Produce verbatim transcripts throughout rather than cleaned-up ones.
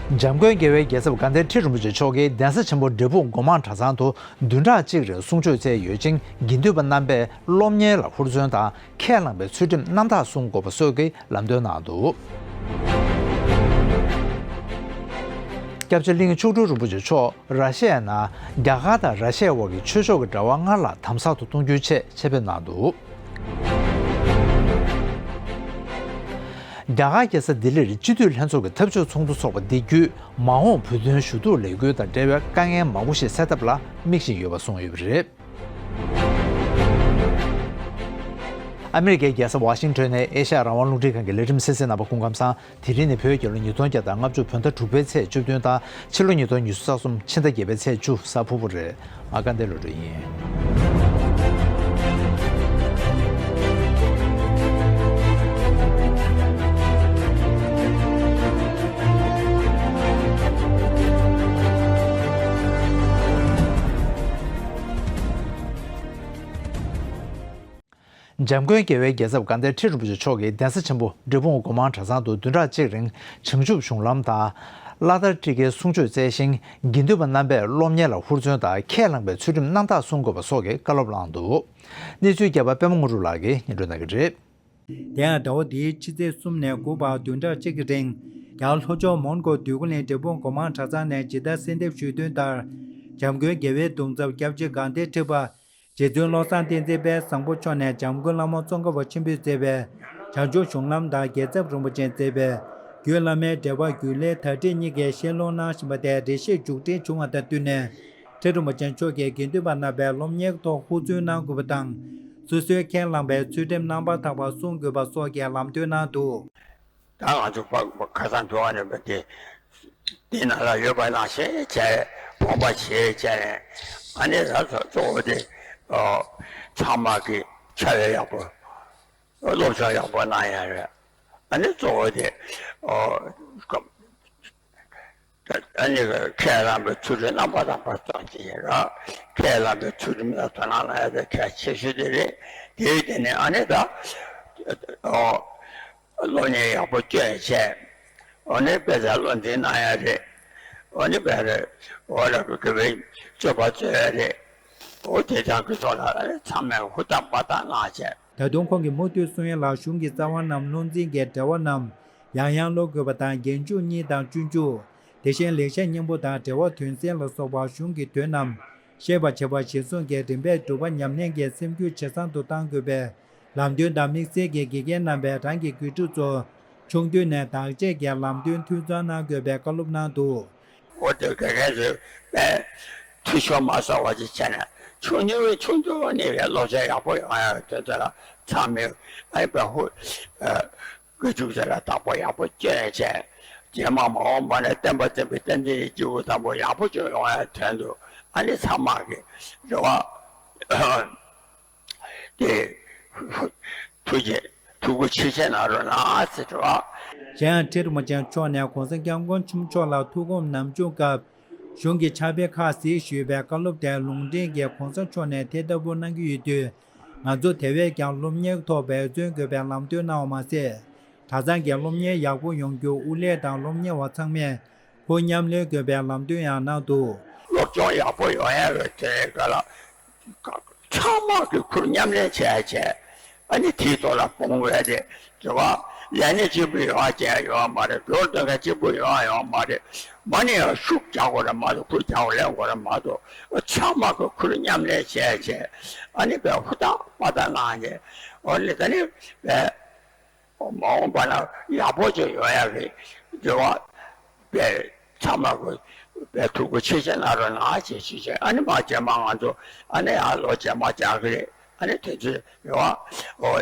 འཇམ་མགོན་རྒྱལ་བའི་རྒྱལ་ཚབ་དགའ་ལྡན་ཁྲི་རིན་པོ་ཆེ་མཆོག་གིས་གདན་ས་ཆེན་པོ་འབྲས་སྤུངས་སྒོ་མང་གྲྭ་ཚང་དུ་བདུན་ཕྲག་གཅིག་རིང་གསུང་ཆོས་སྩལ་ཡོད་ཅིང་། དགེ་འདུན་པ་རྣམ་པས་སློབ་གཉེར་ལ་ཧུར་བརྩོན་དང་ཁས་བླངས་པའི་ཚུལ་ཁྲིམས་རྣམ་དག་སྲུང་དགོས་པ་སོགས་ཀྱི་ལམ་སྟོན་གནང་འདུག་སྐྱབས་རྗེ་གླིང་མཆོག་སྤྲུལ་རིན་པོ་ཆེ་མཆོག་ར་ཤི་ཡའི་ནང་རྒྱ་གར་དང་ར་ཤི་ཡའི་དབར་གྱི་ཆོས་ཕྱོགས་ཀྱི་འབྲེལ་བ་སྔར་ལྷག་དམ་ཟབ་ཏུ་གཏོང་རྒྱུའི་ཆེད་ཆེད་ཕེབས་གནང་འདུག་རྒྱ་གར་རྒྱལ་ས་ལྡི་ལིར་སྤྱི་འཐུས་ལྷན་ཚོགས་ཀྱི་འཐབ་ཕྱོགས་ཚོགས་འདུ་འཚོགས་པ་འདི་བརྒྱུད་མ་འོངས་བོད་དོན་ཞུ་གཏུག་ལས་འགུལ་དང་འབྲེལ་བའི་དཀའ་ངལ་མང་པོ་ཞིག་སེལ་ཐབས་ལ་དམིགས་བཞིན་ཡོད་པ་གསུངས་ཡོད་པ་རེད། ཨ་མི་རི་ཀའི་རྒྱལ་ས་ཝ་ཤིང་ཊོན་ནས་ཨེ་ཤ་ཡ་རང་དབང་རླུང་འཕྲིན་ཁང་གི་ལས་རིམ་གསན་གཟིགས་གནང་བ་སྐུ་ཁམས་བཟང་། དེ་རིང་ནི་བོད་རྒྱལ་ལོ་ཉིས་སྟོང་བརྒྱ་དང་ལྔ་བཅུ་བོད་ཟླ་དྲུག་པའི་ཚེས་བཅུ་བདུན་དང་ཕྱི་ལོ་ཉིས་སྟོང་ཉི་ཤུ་རྩ་གསུམ་ཕྱི་ཟླ་བརྒྱད་པའི་ཚེས་བཅུ་གཟའ་ཕུར་བུ་རེད། ང་དགའ་ལྡན་ལྷུན་གྲུབ་ཡིན། འཇམ་མགོན་རྒྱལ་བའི་རྒྱལ་ཚབ་དགའ་ལྡན་ཁྲི་རིན་པོ་ཆེ་མཆོག་གིས་གདན་ས་ཆེན་པོ་འབྲས་སྤུངས་སྒོ་མང་གྲྭ་ཚང་དུ་བདུན་ཕྲག་གཅིག་རིང་བྱང་ཆུབ་གཞུང་ལམ་དང་བླ་དར་ཊཱིཀ་ཁའི་གསུང་ཆོས་སྩལ་ཞིང་། དགེ་འདུན་པ་རྣམ་པས་སློབ་གཉེར་ལ་ཧུར་བརྩོན་དང་ཁས་བླངས་པའི་ཚུལ་ཁྲིམས་རྣམ་དག་སྲུང་དགོས་པ་སོགས་ཀྱི་བཀའ་སློབ་གནང་འདུག་གནས་ཚུལ་རྒྱས་པ་པད་མ་དངོས་གྲུབ་ལགས་ཀྱིས་སྙན་སྒྲོན་གནང་གི་རེད། དེ་ཡང་ཟླ་བ་འདིའི་ཕྱི་ཚེས་གསུམ་ནས་དགུ་བར་བདུན་ཕྲག་གཅིག་གི་རིང་རྒྱ་གར་ལྷོ་ཕྱོགས་མོན་གྷོ་འདོད་རྒུ་གླིང་འབྲས་སྤུངས་སྒོ་མང་གྲྭ་ཚང་ནས་ཇི་ལྟར་གསོལ་འདེབས་ཞུས་དོན་ལྟར། འཇམ་མགོན་རྒྱལ་བའི་གདུང་ཚབ་སྐྱབས་རྗེ་དགའ་ལྡན་ཁྲི་པ་རྗེ་བཙུན་བློ་བཟང་བསྟན་འཛིན་དཔལ་བཟང་པོ་མཆོག་ནས་འཇམ་མགོན་བླ་མ་ཙོང་ཁ་པ་ཆེན་པོས་མཛད་པའི་བྱང་ཆུབ་གཞུང་ལམ་དང་རྒྱལ་ཚབ་རིན་པོ་ཆེས་མཛད་པའི་རྒྱུད་བླ་མའི་འགྲེལ་པ་རྒྱུད་བླའི་དར་ཊཱིཀ་གཉིས་ཀའི་བཤད་ལུང་གནང་བཞིན་པ་དེ་འགྲེལ་བཤད་མཇུག་སྒྲིལ་བྱུང་བ་དང་བསྟུན་ནས། ཁྲི་རིན་པོ་ཆེ་མཆོག་གིས་དགེ་འདུན་པ་རྣམ་པས་སློབ་གཉེར་ཐོག་ཧུར་བརྩོན་གནང་དགོས་པ་དང་། སོ་སོའི་ཁས་བླངས་པའི་ཚུལ་ཁྲིམས་རྣམ་པར་དག་པ་སྲུང་དགོས་པ་སོགས་ཀྱི་ལམ་སྟོན་གནང་འདུག་ད་ང་ཚོ་ཕ་ཁ་སང་འགྲོ་བ་རེད་པ་དེ། དེ་ནང་ལ་ཡོད་པ་ནང་བཞིན་བྱས། ཕོངས་པ་བྱས་བྱས་ནས། ཨ་ནི་ད་གཙོ་བོ་དེ་ཨ་ཚང་མ་གི་བྱ་བའི་ཡག་པོ། སློབ་སྦྱོང་ཡག་པོ་གནང་ཡ་རེད། ཨ་ནི་གཙོ་བོ་དེ་ཨོ་ཨ་ནི་ཁས་བླངས་པའི་ཚུལ་ཁྲིམས་རྣམ་པར་དག་པ་སྲུང་བྱེད་ཡིན་ར། ཁས་བླངས་པའི་ཚུལ་ཁྲིམས་ལ་དོ་སྣང་གནང་ཡ་དེ་གལ་ཆེ་ཤོས་དེ་རེད། དེའི་སྟེང་ནས་ཨ་ནི་ད་ཨོ་སློབ་གཉེར་ཡག་པོ་སྐྱོན་བྱས། ཨ་ནི་དཔེ་ཆ་བློ་འཛིན་གནང་ཡ་རེད། ཨ་ནི་དཔེ་རེད། འོ་ལ་དགེ་བའི་སྤྱོད་པ་སྩོལ་ཡ་རེད། འོ་དེ་དང་གི་ཐོག་ལ་ཨ་ནི་ཚང་མས་ཧུར་ཐག་པ་ཐག་གནང་བྱས། ད་དུང་ཁོང་གིས་མུ་མཐུད་གསུང་ཡ་ལ་གཞུང་གི་རྩ་བ་རྣམས་བློ་འཛིན་གྱི་འགྲེལ་པ་རྣམས་ཡང་ཡང་ཀློག་དགོས་པ་དང་། རྒྱན་འཇུག་གཉིས་དང་སྤྱོད་འཇུག་དེ་བཞིན་ལེགས་བཤད་སྙིང་པོ་དང་འགྲེལ་པ་དོན་གསལ་ལ་སོགས་པ་གཞུང་གི་དོན་རྣམས་ཤེས་པར་བྱེད་པ་གཞིར་བཟུང་གི་རིམ་པས་སྒྲུབ་པ་ཉམས་ལེན་གྱི་སེམས་རྒྱུད་ཇེ་བཟང་དུ་གཏང་དགོས་པའི་ལམ་སྟོན་དང་། དམིགས་བསལ་གྱིས་དགེ་རྒན་རྣམ་པས་རང་གི་དགེ་ཕྲུག་ཚོ་ཆུང་དུས་ནས་བདག་གཅེས་ཀྱི་ལམ་སྟོན་འཐུས་ཚང་གནང་དགོས་པའི་བཀའ་སློབ་གནང་འདུག་འོ་དེ་དགེ་རྒན་ཚོས་དཔེ་འཐུས་ཤོར་མ་སོང་བ་ཅིག་བྱས་ནས། ཆུང་ཆུང་ཆུང་ཆུང་ནས་བའི་སློབ་ཚན་ཡག་པོ་ཡོང་ཡ་དོན་དེ་ལ་ཚང་མས་ཨ་ནི་དཔེ་ཧུ་ཨ་དགེ་ཕྲུག་དེ་ལ་བདག་པོ་ཡག་པོ་སྐྱོན་བྱས། རྗེས་མ་མ་འོངས་པ་ནས་བསྟན་པ་བཙན་པའི་བསྟན་འཛིན་གྱི་སྐྱེས་བུ་དམ་པ་ཡག་པོ་ཅིག་ཡོང་ཡ་དོན་དུ། ཨ་ནི་ཚང་མ་གི་རེ་བ་དེ་ཐུགས་རྗེ་ཐུགས་ཁུར་ཆེ་ཆེ་གནང་རོགས་གནང་ཟེར་བ། གཞན་ཡང་ཁྲི་རིན་པོ་ཆེ་མཆོག་ནས་གོང་ས་སྐྱབས་མགོན་ཆེན་པོ་མཆོག་ལ་ཐུགས་དགོངས་ནམ་བྱུང་སྐབས། གཞུང་གི་ཕྱག་དཔེ་ཁག་གཟིགས་ཞུས་པའི་བཀའ་སློབ་དེ་ལུང་འདྲེན་གྱིས་གོང་ས་མཆོག་ནས་དེ་ལྟ་བུ་གནང་གི་ཡོད་དུས། ང་ཚོ་དེ་བས་ཀྱང་སློབ་གཉེར་ཐོག་འབད་བརྩོན་དགོས་པའི་ལམ་སྟོན་གནང་བ་མ་ཟད། གྲྭ་ཚང་གི་སློབ་གཉེར་ཡག་པོ་ཡོང་རྒྱུར་དབུ་ལས་དང་སློབ་གཉེར་བ་ཚང་མས་ཁུར་མཉམ་ལེན་དགོས་པའི་ལམ་སྟོན་ཡང་གནང་འདུག་སློབ་སྦྱོང་ཡག་པོ་ཡོང་ཡ་གི་དེ་ག་ལ། ཚང་མ་གི་ཁུར་མཉམ་ལེན་བྱས་བྱས། ཨ་ནི་དེའི་ཐོག་ལ་སྤོང་དགོས་ཏེ། དེ་བ་ལས་གནས་གཅིག་པུ་ཡོང་བ་ཅན་ཡོད་མ་རེད། རྒྱུར་འདོན་མཁན་གཅིག་པུ་ཡོང་ཡོད་མ་རེད། མ་ནི་ཡང་ཤུགས་རྒྱག་དགོས་རེད་མ་གཏོགས། ཁུར་རྒྱག་དགོས་ལེན་དགོས་རེད་མ་གཏོགས། ཚང་མ་གི་ཁུར་མཉམ་ལེན་བྱས་བྱས། ཨ་ནི་བས་ཧུར་ཐག་པ་ཐག་གནང་ཡས། འོ་ནི་ད་ནི་བས། མ་འོངས་པ་ན་ཡག་པོ་ཅིག་ཡོང་ཡག་གི་རེ་བ་བས། ཚང་མ་གི་བས་ཐུགས་ཁུར་ཆེ་ཆེ་གནང་རོགས་གནང་ཞེས་ཞུས་བྱས། ཨ་ནི་མ་རྗེས་མ་ང་ཚོ་ཨ་ནི་ཡང་ལོ་རྗེས་མ་བྱ་གི་རེད། ཨ་ནི་དེ་ཚོའི་རེ་བ་འོ།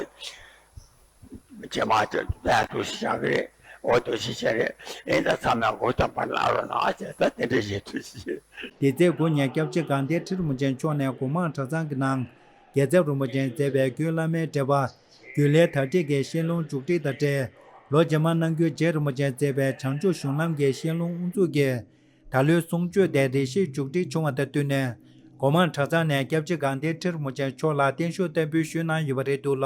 རྗེས་མ་དེ་བས་ཐུགས་ཞིག་བྱ་གི་རེད། འོ་ཐུགས་ཞིག་བྱ་རེད། ཨེ་ད་ཚང་མ་མགོ་དང་པར་གནང་རོགས་གནང་ཞེས་ད་དེ་འདྲ་ཞིག་ཐུགས་ཞིག་དེ་ཚེ་དགུ་ཉིན་སྐྱབས་རྗེ་དགའ་ལྡན་ཁྲི་རིན་པོ་ཆེ་མཆོག་ནས་སྒོ་མང་གྲྭ་ཚང་གི་ནང་རྒྱལ་ཚབ་རིན་པོ་ཆེས་མཛད་པའི་རྒྱུད་བླ་མའི་འགྲེལ་པ། རྒྱུད་བླའི་དར་ཊཱིཀ་གི་བཤད་ལུང་མཇུག་སྒྲིལ་དང་འབྲེལ། ལོ་རྗེས་མ་གནང་རྒྱུ་རྗེ་རིན་པོ་ཆེས་མཛད་པའི་བྱང་ཆུབ་གཞུང་ལམ་གྱི་བཤད་ལུང་དབུ་འཛུགས་ཀྱིས། ད་ལོའི་གསུང་ཆོས་དེ་འགྲེལ་བཤད་མཇུག་སྒྲིལ་བྱུང་བ་དང་བསྟུན་ནས། སྒོ་མང་གྲྭ་ཚང་ནས་སྐྱབས་རྗེ་དགའ་ལྡན་ཁྲི་རིན་པོ་ཆེ་མཆོག་ལ་བརྟན་བཞུགས་བསྟར་འབུལ་ཞུས་གནང་ཡོད་པ་རེད་འདུག་ལ།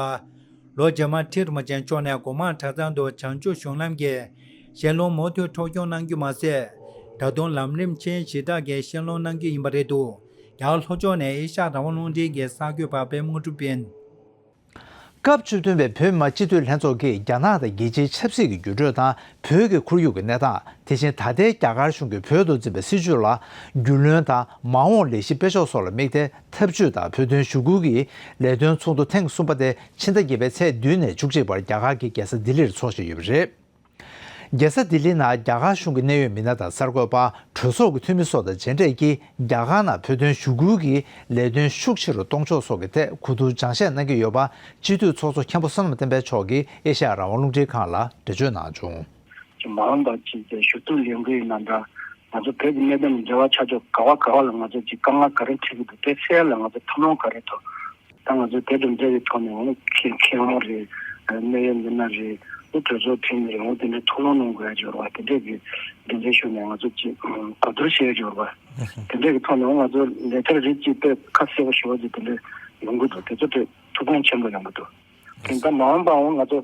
ལོ་རྗེས་མ་ཁྲི་རིན་པོ་ཆེ་མཆོག་ནས་སྒོ་མང་གྲྭ་ཚང་དུ་བྱང་ཆུབ་གཞུང་ལམ་གྱི་ ཞལ་ལུང་མུ་མཐུད་འཕྲོ་སྐྱོང་གནང་རྒྱུ་མ་ཟད། ད་དུང་ལམ་རིམ་ཆེན་ཞེ་དྲག་གི་ཞལ་ལུང་གནང་རྒྱུ་ཡིན་པ་རེད་འདུག་རྒྱ་གར་ལྷོ་ཕྱོགས་ནས་ཨེ་ཤ་ཡ་རང་དབང་རླུང་འཕྲིན་གྱི་གསར་འགོད་པ་པད་མ་དངོས་གྲུབ་ཡིན། སྐབས་བཅུ་བདུན་པའི་བོད་མི་མང་སྤྱི་འཐུས་ལྷན་ཚོགས་ཀྱིས་རྒྱ་ནག་དང་རྒྱལ་སྤྱིའི་ཆབ་སྲིད་ཀྱི་འགྱུར་འགྲོས་དང་བོད་ཀྱི་ཁོར་ཡུག་གི་གནས་སྟངས། དེ་བཞིན་ད་ལྟའི་རྒྱ་གར་གཞུང་གིས་བོད་དུ་འཛིན་པའི་སྲིད་བྱུས་ལ་རྒྱུས་ལོན་དང་། མ་འོངས་ལས་གཞི་སྤེལ་ཕྱོགས་སོགས་ལ་དམིགས་ཏེ་འཐབ་ཇུས་དང་བོད་དོན་ཞུ་སྐུལ་གྱི་ལས་དོན་ཚོགས་འདུ་ཐེངས་གསུམ་པ་དེ་ཕྱི་ཟླ་བརྒྱད་པའི་ཚེས་བདུན་ནས་བཅུ་གཅིག་བར་རྒྱ་གར་གྱི་རྒྱལ་ས་ལྡི་ལིར་འཚོགས་བཞིན་ཡོད་པ་རེད། རྒྱལ་ས་ལྡི་ལི་ནང་རྒྱ་གར་གཞུང་གི་གནད་ཡོད་མི་སྣ་དང་གསར་འགོད་པ། གྲོས་ཚོགས་ཀྱི་འཐུས་མི་སོགས་དང་མཇལ་འཕྲད་ཀྱིས་རྒྱ་གར་ནང་བོད་དོན་ཞུ་སྐུལ་གྱི་ལས་དོན་ཤུགས་ཆེ་རུ་གཏོང་ཕྱོགས་སོགས་ཀྱི་ཐད་གོ་བསྡུར་སྦྱང་བཤད་གནང་གི་ཡོད་པ། སྤྱི་འཐུས་ཚོགས་གཙོ་མཁན་པོ་བསོད་ནམས་བསྟན་འཕེལ་མཆོག་གིས་ཨེ་ཤ་ཡ་རང་དབང་རླུང་འཕྲིན་ཁང་ལ་འགྲེལ་བརྗོད་གནང་བྱུང་། ཅིག་མ་འོངས་པ་ཅིག་དེ་ཞུ་གཏུག་ལས་འགུལ་ཡིན་ན་འདྲ། ང་ཚོ་བོད་ཀྱི་གནད་དོན་འབྲེལ་བ་ཆགས་ཕྱོགས་ག་བ་ག་བ་ལ་ང་ཚོ་ཅིག་དཀའ་ངལ་ག་རེ་འཕྲད་ཀྱི་འདུག་དེ་སེལ་ཡ་ལ་ང་ཚོ་ཐབས་ལམ་ག་རེ་ཐོབ། ད་ང་ཚོ་དེ་དང་འབྲེལ་བའི་ཐོག་ནས་འོང་མཁས་མཁས་དབང་རེད། གནད་ཡོད་མི་སྣ་རེད། འོ་གྲོས་ཚོགས་འཐུས་མི་རེད། འོ་དེ་འདྲའི་ཐུགས་སློང་གནང་དགོས་ཡ་འབྱོར་བ་དེ་འདྲས་ཀྱི་འགན་འཛིན་ཞུ་ནས་ང་ཚོ་ཅིག་གོ་བསྡུར་བྱེད་ཡ་འབྱོར་བ་དེ་འདྲས་ཀྱི་ཐོག་ནས་འོ་ང་ཚོ་ལས་འཆར་རིགས་ཅིག་དཔེ་ཁ་གསལ་པོ་ཞུ་བ་ཅིག་དེ་འདྲས་ཡོང་གི་འདུག་དེ་ཚོ་དེ་ཐུགས་ཕན་ཆེན་པོ་ཡོང་གི་འདུག་དེ་ད་མ་འོངས་པའང་ང་ཚོ་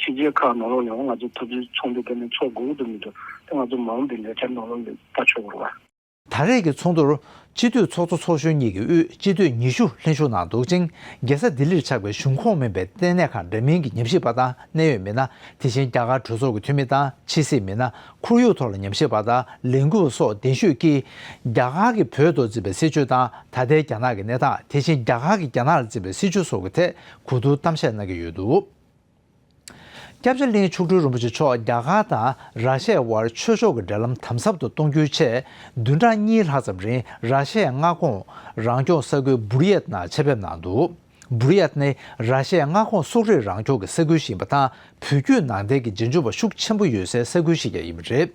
ཕྱི་རྒྱལ་ཁག་ནང་ལོགས་ནས་འོ་ང་ཚོ་ཐུགས་རྗེ་ཚོགས་འདུ་དེ་ནས་ཚོགས་དགོས་ཀྱི་འདུག་མི་འདུག་དེ་ང་ཚོ་མ་འོངས་པའི་ལས་འཆར་ནང་ལོགས་ནས་ལྟ་ཆོག་གི་རེད་བ། ད་རེས་ཀྱི་ཚོགས་འདུར་སྤྱི་འཐུས་ཚོགས་གཙོ་ཚོགས་གཞོན་གཉིས་ཀྱི་དབུས་སྤྱི་འཐུས་ཉི་ཤུ་ལྷན་ཞུགས་གནང་འདུག་ཅིང་། རྒྱལ་ས་ལྡི་ལིར་ཆགས་པའི་གཞུང་ཁོངས་མིན་པའི་ལྟེ་གནས་ཁང་འདྲ་མིན་གྱི་ཉམས་ཞིབ་པ་དང་གནད་ཡོད་མི་སྣ། དེ་བཞིན་རྒྱ་གར་གྲོས་ཚོགས་ཀྱི་འཐུས་མི་དང་ཕྱི་སྲིད་མི་སྣ། ཁོར་ཡུག་ཐོག་ལ་ཉམས་ཞིབ་པ་དང་ལས་འགུལ་བ་སོགས་གདན་ཞུས་ཀྱིས། རྒྱ་གར་གྱིས་བོད་དུ་འཛིན་པའི་སྲིད་བྱུས་དང་ད་ལྟའི་རྒྱ་ནག་གི་གནས་སྟངས། དེ་བཞིན་རྒྱ་གར་གྱིས་རྒྱ་ནག་ལ་འཛིན་པའི་སྲིད་བྱུས་སོགས་ཀྱི་ཐད་གོ་བསྡུར་གཏམ་བཤད་གནང་གི་ཡོད་འདུག་སྐྱབས་རྗེ་གླིང་མཆོག་སྤྲུལ་རིན་པོ་ཆེ་མཆོག་རྒྱ་གར་དང་ར་ཤི་ཡའི་དབར་ཆོས་ཕྱོགས་ཀྱི་འབྲེལ་ལམ་དམ་ཟབ་ཏུ་གཏོང་རྒྱུའི་ཆེད། བདུན་ཕྲག་གཉིས་ལྷག་ཙམ་རིང་ར་ཤི་ཡའི་མངའ་ཁོངས་རང་སྐྱོང་ས་ཁུལ་བུར་ཡད་ནང་ཆེད་ཕེབས་གནང་འདུག་བུར་ཡད་ནི་ར་ཤི་ཡའི་མངའ་ཁོངས་སོག་རིགས་རང་སྐྱོང་གི་ས་ཁུལ་ཞིག་ཡིན་པ་དང་། བོད་བརྒྱུད་ནང་བསྟན་གྱི་རྗེས་འཇུག་པ་ཤུགས་ཆེན་པོ་ཡོད་སའི་ས་ཁུལ་ཞིག་ཀྱང་ཡིན་པ་རེད།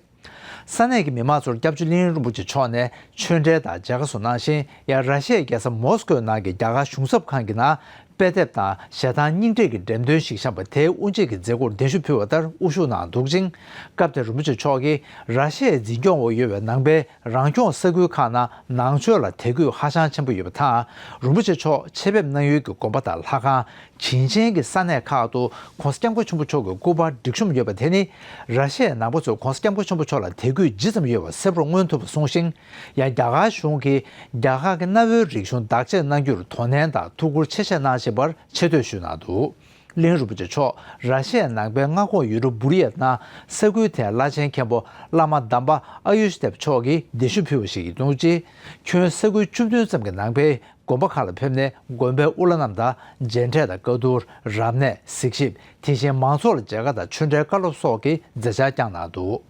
ས་གནས་ཀྱི་མི་མང་ཚོར་སྐྱབས་རྗེ་གླིང་རིན་པོ་ཆེ་མཆོག་ནས་ཆོས་འབྲེལ་དང་མཇལ་ཁ་སོགས་གནང་ཞིང་། ཡང་ར་ཤི་ཡའི་རྒྱལ་ས་མོ་སི་ཀོའི་ནང་གི་རྒྱ་གར་གཞུང་ཚབ་ཁང་གི་ནང་དཔེ་དེབ་དང་ཞལ་ཐང་རྙིང་གྲས་ཀྱི་འགྲེམས་སྟོན་ཞིག་བཤམས་པ་དེའི་དབུ་འབྱེད་ཀྱི་མཛད་སྒོར་གདན་ཞུ་ཕུལ་བ་ལྟར་དབུ་བཞུགས་གནང་འདུག་ཅིང་། སྐབས་དེར་རིན་པོ་ཆེ་མཆོག་གིས་ར་ཤི་ཡའི་འཛིན་སྐྱོང་འོག་ཡོད་པའི་ནང་པའི་རང་སྐྱོང་ས་ཁུལ་ཁག་ནང་ནང་ཆོས་ལ་དད་གུས་ཧ་ཅང་ཆེན་པོ་ཡོད་པ་དང་། རིན་པོ་ཆེ་མཆོག་ཆེད་ཕེབས་གནང་ཡུལ་གྱི་དགོན་པ་དང་ལྷ་ཁང་། བྱིན་ཅན་གྱི་ས་གནས་ཁག་ཏུ་༸གོང་ས་༸སྐྱབས་མགོན་ཆེན་པོ་མཆོག་གི་སྐུ་པར་སྒྲིག་གཤོམ་ཡོད་པ་དེ་ནི། ར་ཤི་ཡའི་ནང་པ་ཚོས་༸གོང་ས་༸སྐྱབས་མགོན་ཆེན་པོ་མཆོག་ལ་དད་གུས་ཇི་ཙམ་ཡོད་པ་གསལ་པོར་མངོན་ཐུབ་པ་གསུངས་ཤིང་། ཡང་རྒྱ་གར་གཞུང་གིས་རྒྱ་གར་གྱི་གནའ་བོའི་རིག་གཞུང་བདག་གཅེས་གནང་རྒྱུར་དོ་ནན་དང་ཐུགས་ཁུར་ཆེ་བཞེས་གནང་བཞིན་པར་ཆེ་བསྟོད་ཞུས་གནང་འདུག་གླིང་རིན་པོ་ཆེ་མཆོག་ར་ཤི་ཡའི་ནང་པའི་མངའ་ཁོངས་ཡུལ་གྲུ་བུར་ཡད་ནང་ས་ཁུལ་དེའི་བླ་ཆེན་མཁན་པོ་བླ་མ་དམ་པ་ཨ་ཡུ་ཤི་དེབ་མཆོག་གིས་གདན་ཞུ་ཕུལ་བ་ཞིག་ཡིན་འདུག་ཅིང་། ཁྱོན་ས་ཁུལ་བཅུ་བདུན་ཙམ་གྱི་ནང་པའི་དགོན་པ་ཁག་ལ་ཕེབས་ནས་དགོན་པའི་དབུ་བླ་རྣམས་དང་མཇལ་འཕྲད་དང་བཀའ་བསྡུར། རབ་གནས། གཟིགས་ཞིབ། དེ་བཞིན་མང་ཚོགས་ལ་མཇལ་ཁ་དང་ཆོས་འབྲེལ་བཀའ་སློབ་སོགས་ཀྱི་མཛད་འཆར་བསྐྱངས་གནང་འདུག་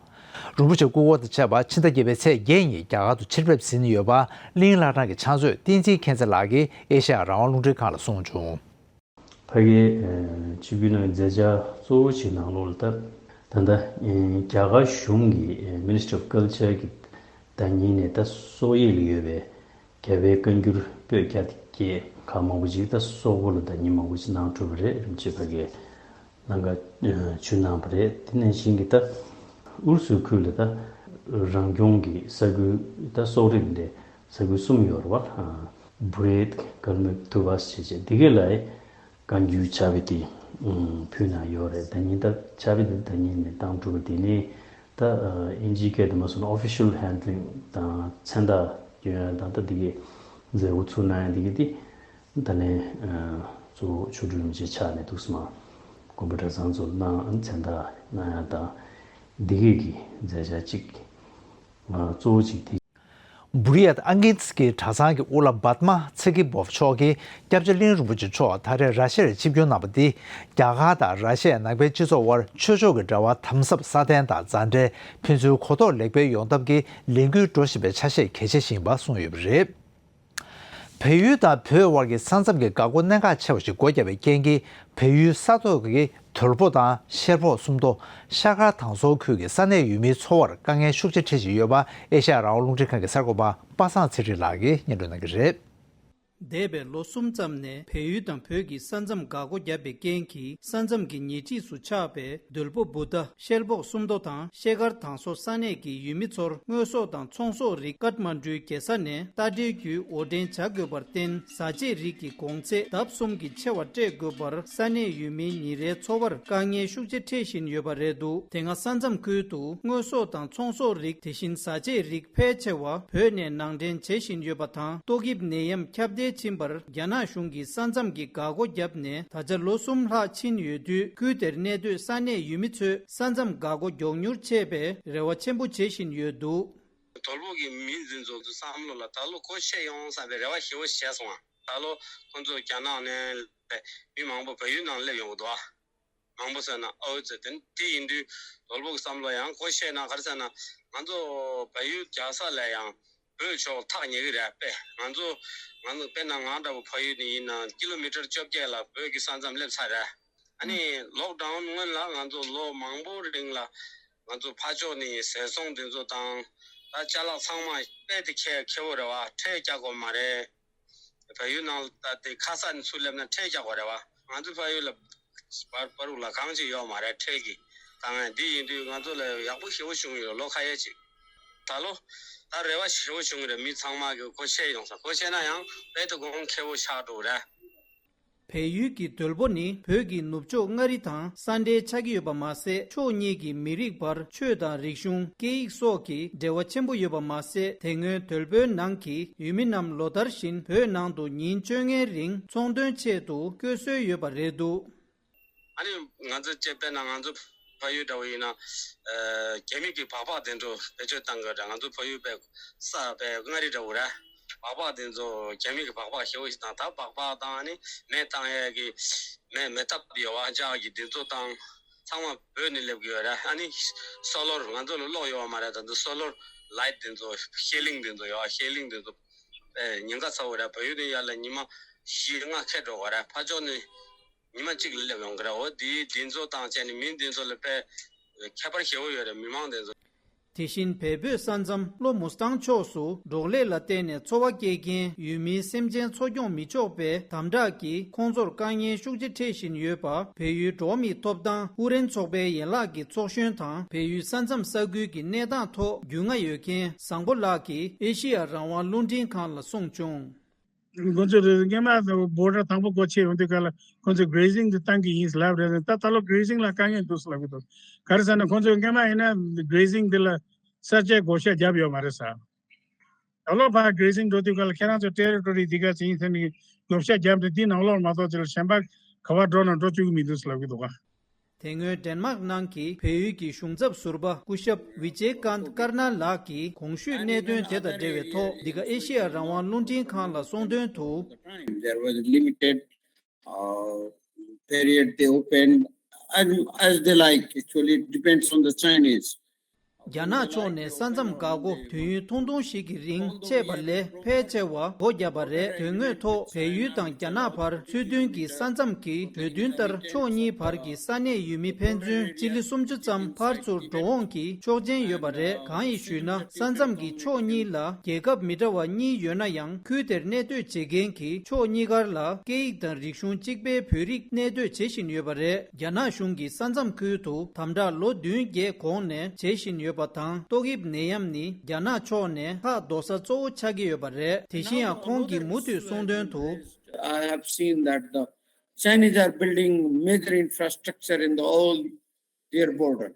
རིན་པོ་ཆེ་སྐུ་འཁོར་དང་བཅས་པ་ཕྱི་ཟླ་བརྒྱད་པའི་ཚེས་བརྒྱད་ཉིན་རྒྱ་གར་དུ་ཕྱིར་ཕེབས་ཟིན་ཡོད་པ། གླིང་བླ་བྲང་གི་ཕྱག་མཛོད་བསྟན་འཛིན་མཁྱེན་བརྩེ་ལགས་ཀྱིས་ཨེ་ཤ་ཡ་རང་དབང་རླུང་འཕྲིན་ཁང་ལ་གསུངས་བྱུང་། ཕ་གིའི་ཆིབས་བསྒྱུར་གནང་བའི་མཛད་འཆར་གཙོ་བོ་ཞིག་ནང་ལོགས་ལ། ད་ད་ལྟ་རྒྱ་གར་གཞུང་གི་Ministry of Culture གི་ད་ཉིན་ནས་ད་སོག་ཡིག་ལ་ཡོད་པའི་རྒྱ་བལ་བཀའ་འགྱུར་པོད་བརྒྱད་ཁག་མང་པོ་ཅིག་ད་སོག་པོ་ལ་ད་ཉིན་མང་པོ་ཅིག་གནང་གྲུབ་པ་རེད། རིན་པོ་ཆེ་ཕ་གིར་ལམ་ཁ་ཞུས་གནང་བ་རེད། དེ་ནང་བཞིན་གྱི་ད་ཨུ་རུ་སུའི་ཁུལ་ལ་ད་རང་སྐྱོང་གི་ས་ཁུལ་ད་སོག་རིགས་འདི་ས་ཁུལ་གསུམ་ཡོད་རེད་བ། བུ་རེད། ཀལ་མུག་ཐུ་བ་ཞེས་བྱས། འདི་གའི་ལ་བཀའ་འགྱུར་ཕྱག་དཔེ་དེ་ཕུལ་གནང་ཡོད་རེད། ད་ཉིན་ད་ཕྱག་དཔེ་དེ་ད་ཉིན་ནས་བཏང་གྲུབ་པ་དེ་ནི་ད་ཨིན་ཇིའི་སྐད་དུ་མ་སོང་ན་official handling དང་མཚན་རྟགས་སྐྱོན་ཡ་དང་། ད་འདི་གའི་མཛད་སྒོ་ཚུགས་གནང་ཡ་འདི་གའི་དེ་ད་ལན་གཙོ་བོ་མཆོག་སྤྲུལ་རིན་པོ་ཆེ་ཕྱག་ནས་ཐུགས་སྨ་དགོན་པ་གྲྭ་ཚང་ཚོ་གནང་མཚན་རྟགས་གནང་ཡ་དང་། འདི་གའི་གི་མཛད་འཆར་གཅིག་གཙོ་བོ་གཅིག་དེ། བུ་རི་ཡད་ཨ་གིན་སི་ཀི་གྲྭ་ཚང་གི་དབུ་བླ་བྷ་དམ་ཚེ་ཀི་བྷོབ་མཆོག་གིས་སྐྱབས་རྗེ་གླིང་རིན་པོ་ཆེ་མཆོག་ད་རེས་ར་ཤི་ཡར་ཆིབས་བསྒྱུར་གནང་བ་འདིས་རྒྱ་གར་དང་ར་ཤི་ཡ་ནང་པའི་སྤྱི་ཚོགས་དབར་ཆོས་ཕྱོགས་ཀྱི་འབྲེལ་བ་དམ་ཟབ་སྲ་བརྟན་དང་མཛའ་འབྲེལ་ཕན་ཚུན་གོ་རྟོགས་ལེགས་སྤེལ་ཡོང་ཐབས་ཀྱི་ལས་འགུལ་འགྲོ་བཞིན་པའི་ཆ་ཤས་གལ་ཆེ་ཞིག་ཡིན་པ་གསུངས་ཡོད་པ་རེད། བལ་ཡུལ་དང་བོད་དབར་གྱི་ས་མཚམས་ཀྱི་འགག་སྒོ་གནད་འགག་ཆེ་བ་ཞིག་སྒོ་བརྒྱབ་པའི་རྐྱེན་གྱིས། བལ་ཡུལ་ས་ཐོག་གི་དོལ་པོ་དང་ཤེར་ཕོག་སུམ་མདོ། ཤར་མཁར་ཐང་སོག་ཁུལ་གྱི་ས་གནས་ཡུལ་མིའི་འཚོ་བར་དཀའ་ངལ་ཤུགས་ཆེ་འཕྲད་བཞིན་ཡོད་པ། ཨེ་ཤ་ཡ་རང་དབང་རླུང་འཕྲིན་ཁང་གི་གསར་འགོད་པ་པ་སངས་ཚེ་རིང་ལགས་ཀྱིས་སྙན་སྒྲོན་གནང་གི་རེད། འདས་པའི་ལོ་གསུམ་ཙམ་ནས་བལ་ཡུལ་དང་བོད་ཀྱི་ས་མཚམས་འགག་སྒོ་བརྒྱབ་པའི་རྐྱེན་གྱིས། ས་མཚམས་ཀྱི་ཉེ་འཁྲིས་སུ་ཆགས་པའི་དོལ་པོ་བུ་ཏ། ཤེལ་སྦོག་སུམ་མདོ་དང་ཤེལ་དཀར་དང་སོགས་ས་གནས་ཀྱི་ཡུལ་མི་ཚོར་དངོས་ཟོག་དང་ཚོང་ཟོག་རིགས་ཀཏ་མན་གྲུའི་རྒྱལ་ས་ནས་རྟ་དྲེལ་བརྒྱུད་འོར་འདྲེན་བྱ་དགོས་པར་བརྟེན། བཟའ་ཆས་རིགས་ཀྱི་གོང་ཚད་ལྡབ་གསུམ་གྱིས་ཆེ་བ་སྤྲད་དགོས་པར་ས་གནས་ཡུལ་མིའི་ཉིན་རེའི་འཚོ་བར་དཀའ་ངལ་ཤུགས་ཆེ་འཕྲད་བཞིན་ཡོད་པ་རེད་འདུག་དེ་སྔ་ས་མཚམས་ཁུལ་དུ་དངོས་ཟོག་དང་ཚོང་ཟོག་རིགས། དེ་བཞིན་བཟའ་ཆས་རིགས་ཕལ་ཆེ་བ་བོད་ནས་ནང་འདྲེན་བྱེད་བཞིན་ཡོད་པ་དང་། ཏོག་དབྱིབས་ནད་ཡམས་ཁྱབ་གདལ་ཕྱིན་པར་རྒྱ་ནག་གཞུང་གིས་ས་མཚམས་ཀྱི་འགག་སྒོ་བརྒྱབ་ནས་ད་ཆ་ལོ་གསུམ་ལྷག་ཕྱིན་ཡོད་དུས། ཁུལ་དེར་གནས་སྡོད་ས་གནས་ཡུལ་མི་ཚོས་ས་མཚམས་འགག་སྒོ་མགྱོགས་མྱུར་ཕྱེས་པའི་རེ་བ་ཆེན་པོ་བྱེད་བཞིན་ཡོད་འདུག་དོལ་པོ་གི་མི་འདི་ཚོ་བསམ་བློ་ལ་ད་ལོ་སྒོ་ཕྱེ་ཡོང་བསམ་པའི་རེ་བ་ཞེ་པོ་བྱས་སོང་ང་། ད་ལོ་ཁོང་ཚོ་རྒྱ་ནག་ནས་མི་མང་པོ་བལ་ཡུལ་ནང་སླེབས་ཡོང་གི་འདུག་ཨ། མང་པོ་ཟེར་ན་ཨའུ་ཙི་དེ་དེ་ཡིན་དུས་དོལ་པོ་གི་བསམ་བློ་ཡང་སྒོ་ཕྱེ་ན་ག་རེ་ཟེར་ན། ང་ཚོ་བལ་ཡུལ་རྒྱལ་ས་ལ་ཡང་བོད་ཕྱོགས་ཐག་ཉེ་གི་རེད་པས། ང་ཚོ་ང་ཚོ་དཔེར་ན་ང་འདྲ་བོ་ཕ་ཡུལ་ནས་ཡིན་ན་ཀི་ལོ་མི་ཊར་བཅོ་བརྒྱད་ལ་བོད་ཀྱི་ས་མཚམས་སླེབས་ཚར་རེད། ཨ་ནི་ལོག་ཌའུན་སྔོན་ལ་ང་ཚོ་ལོ་མང་པོ་རིང་ལ་ང་ཚོ་ཕར་ཕྱོགས་ནས་ཟས་སོང་དེ་ཚོ་དང་ད་ཅ་ལག་ཚང་མ་དཔེ་དེ་ཁེ་ཁེ་བོ་རེད་བ། ཁྲལ་རྒྱག་དགོས་མ་རེད། བལ་ཡུལ་ནང་ལ་ད་དེ་ཁ་ས་ནས་ཚུར་སླེབས་ན་ཁྲལ་རྒྱག་དགོས་རེད་བ། ང་ཚོ་ཕ་ཡུལ་ལ་བར་བར་དུ་ལ་གང་ཅིག་ཡོད་མ་རེད་ཁྲལ་གྱི་དཀའ་ངལ་འདི་ཡིན་དུས་ང་ཚོ་ལ་ཡག་པོ་ཞེ་པོ་བྱུང་ཡོད་ལོ་ཁ་ཤས་ཅིག་ད་ལོ་ད་རེ་བ་ཞེ་པོ་བྱུང་གི་རེད། མི་ཚང་མ་གི་སྒོ་ཕྱེ་ཡོང་ས་སྒོ་ཕྱེ་ན་ཡང་དཔེ་དེ་གོང་ཁེ་བོ་ཆགས་འགྲོ་གི་རེད། བལ་ཡུལ་གྱི་དོལ་པོ་ནི་བོད་ཀྱི་ནུབ་ཕྱོགས་མངའ་རིས་དང་ས་འབྲེལ་ཆགས་ཀྱི་ཡོད་པ་མ་ཟད། ཕྱོགས་གཉིས་ཀྱི་མི་རིགས་བར་ཆོས་དང་རིག་གཞུང་། སྐད་ཡིག་སོགས་ཀྱི་འབྲེལ་བ་ཆེན་པོ་ཡོད་པ་མ་ཟད། དེ་སྔོན་དོལ་པོའི་ནང་གི་ཡུལ་མི་རྣམས་ལོ་ལྟར་བཞིན་བོད་ནང་དུ་ཉིན་བཅོ་ལྔའི་རིང་ཚོང་དོན་ཆེད་དུ་བསྐྱོད་སྲོལ་ཡོད་པ་རེད་འདུག་ཨ་ནི་ང་ཚོ་སྤྱིར་བཏང་ན་ང་ཚོ་ཕ་ཡུལ་འདྲ་བོ་ཡིན་ན། ཨ། རྒྱ་མི་གི་སྦག་སྦག་དེ་ཚོ་བེད་སྤྱོད་བཏང་གི་རེད། ང་ཚོ་ཕ་ཡུལ་པའི་ས་པའི་མངའ་རིས་འདྲ་བོ་རེད། སྦག་སྦག་དེ་ཚོ་རྒྱ་མི་གི་སྦག་སྦག་ཞེ་པོ་ཞིག་དང་། ད་སྦག་སྦག་དང་ཨ་ནི་མེ་བཏང་ཡས་ཀྱི་མེ་མེ་ཐབ་ཡོད་བ། ལྕགས་ཀྱི་དེ་ཚོ་དང་ཚང་མ་བོད་ནས་སླེབས་ཀྱི་ཡོད་རེད། ཨ་ནི་སོ་ལོར་ང་ཚོ་ལ་གློག་ཡོད་བ་མ་རེད། ད་ཚོ་སོ་ལོར་ལའིཊ་དེ་ཚོ་ཤེལ་ལིང་དེ་ཚོ་ཡོད་བ། ཤེལ་ལིང་དེ་ཚོ་ཨེ་ཉེན་ཁ་ཚ་བོ་རེད། བལ་ཡུལ་ནས་ཡར་ལ་ཉི་མ་བཞི་ལྔ་ཁད་འགྲོ་དགོས་རེད། ཕར་ཕྱོགས་ནས་ཉི་མ་གཅིག་ལ་སླེབས་ཡོང་གི་རེད། འོ་དེའི་འདི་ཚོ་དང་བཅས་ནས་མི་འདི་ཚོ་ལ་དཔེ་ཁྱད་པར་ཞེ་པོ་ཡོད་རེད། མི་མང་འདི་ཚོ། དེ་བཞིན་བལ་བོད་ས་མཚམས་ལྷོ་མུ་སི་ཐང་ཕྱོགས་སུ་འབྲོག་ལས་ལ་བརྟེན་ནས་འཚོ་བ་སྐྱེལ་མཁན་ཡུལ་མིའི་སེམས་ཅན་འཚོ་སྐྱོང་མི་ཆོག་པའི་དམ་དྲག་གིས་ཁོང་ཚོར་དཀའ་ངལ་ཤུགས་ཆེ་འཕྲད་བཞིན་ཡོད་པ། བལ་ཡུལ་འགྲོ་བ་མིའི་ཐོབ་ཐང་ཨུ་རེན་ཚོགས་པའི་ཡན་ལག་གི་ཚོགས་གཞོན་དང་། བལ་ཡུལ་ས་མཚམས་ས་ཁུལ་གྱི་གནས་སྟངས་ཐོག་རྒྱུས་མངའ་ཡོད་མཁན་བཟང་པོ་ལགས་ཀྱིས་ཨེ་ཤེ་ཡ་རང་དབང་རླུང་འཕྲིན་ཁང་ལ་གསུངས་བྱུང་། ཁོང་ཚོས་སྔོན་མ་བོ་ཌར་དང་པོ་སྒོ་ཕྱེ་ཡོང་དུས་སྐབས་ལ་ཁོང་ཚོས་གྷི་རེ་ཛིང་དེ་བཏང་གི་ཡིན་ལབ་རེད། ད་ད་ལོ་གྷི་རེ་ཛིང་ལ་དཀའ་ངལ་འདུག་ལབ་ཀྱི་འདུག་ག་རེ་ཟེར་ན་ཁོང་ཚོས་སྔོན་མ་ཡིན་ན་གྷི་རེ་ཛིང་དེ་ལ་གསར་བརྗེའི་བགོ་བཤའ་བརྒྱབ་ཡོད་མ་རེད་ཟེར། ད་ལོ་ཕར་གྷི་རེ་ཛིང་འགྲོ་དུས་སྐབས་ལ་ཁྱེད་རང་ཚོ་ཊེ་རི་ཊོ་རི་འདི་ག་ཚོད་ཡིན་ཟེར་ནས་བགོ་བཤའ་བརྒྱབ་སྟེ་འདི་ནང་ལོགས་མ་གཏོགས་དེ་ལ་གཞན་པ་ག་པར་འགྲོ་ན་འགྲོ་བཅུག་གི་མི་འདུག་ལབ་ཀྱི་འདུག་ག་དེ་སྔོན་ཌེན་མཱག་ནང་གི་བལ་ཡུལ་གྱི་གཞུང་ཚབ་ཟུར་པ་སྐུ་ཞབས་ཝི་ཇེ་ཀཱན་ཀར་ནལ་ལགས་ཀྱིས་གོང་ཞུས་གནད་དོན་དེ་དང་འབྲེལ་བའི་ཐོག་འདི་ག་ཨེ་ཤེ་ཡ་རང་དབང་རླུང་འཕྲིན་ཁང་ལ་གསུངས་དོན་དུ། Time. There was a limited, uh, period they opened, and as they like. Actually, it depends on the Chinese. རྒྱ་ནག་ཕྱོགས་ནས་ས་མཚམས་འགག་སྒོ་དུས་ཡུན་ཐུང་ཐུང་ཞིག་གི་རིང་ཕྱེས་པ་ལས་ཕལ་ཆེ་བ་སྒོ་བརྒྱབ་པ་རེད། དོན་དངོས་ཐོག་བལ་ཡུལ་དང་རྒྱ་ནག་བར་ཚུལ་མཐུན་གྱི་ས་མཚམས་ཀྱི་གྲོས་མཐུན་ལྟར་ཕྱོགས་གཉིས་བར་གྱི་ས་གནས་ཡུལ་མི་ཕན་ཚུན་སྤྱི་ལེ་སུམ་ཅུ་ཙམ་ཕར་ཚུར་འགྲོ་འོང་གི་ཆོག་མཆན་ཡོད་པ་རེད། གང་ཡིན་ཞུས་ན། ས་མཚམས་ཀྱི་ཕྱོགས་གཉིས་ལ་རྒྱལ་ཁབ་མི་འདྲ་བ་གཉིས་ཡོད་ན་ཡང་། ཁུལ་དེར་གནས་སྡོད་བྱེད་མཁན་གྱི་ཕྱོགས་གཉིས་ཀར་ལ་སྐད་ཡིག་དང་རིག་གཞུང་གཅིག་པའི་བོད་རིགས་གནས་སྡོད་བྱེད་བཞིན་ཡོད་པ་རེད། རྒྱ་ནག་གཞུང་གིས་ས་མཚམས་ཁུལ་དུ་དམ་དྲག་ལོ་བདུན་བརྒྱད་གོང་ནས་བྱེད་བཞིན་ཡོད་པ་དང་། ཏོག་དབྱིབས་ནད་ཡམས་ནི་རྒྱ་ནག་ཕྱོགས་ནས་ཁག་རྡོག་ས་གཙོ་བོ་ཆགས་ཀྱི་ཡོད་པ་རེད། དེ་བཞིན་ཡང་། ཁོང་གིས་མུ་མཐུད་གསུངས་དོན་དུ། I have seen that the Chinese are building major infrastructure in the all their border.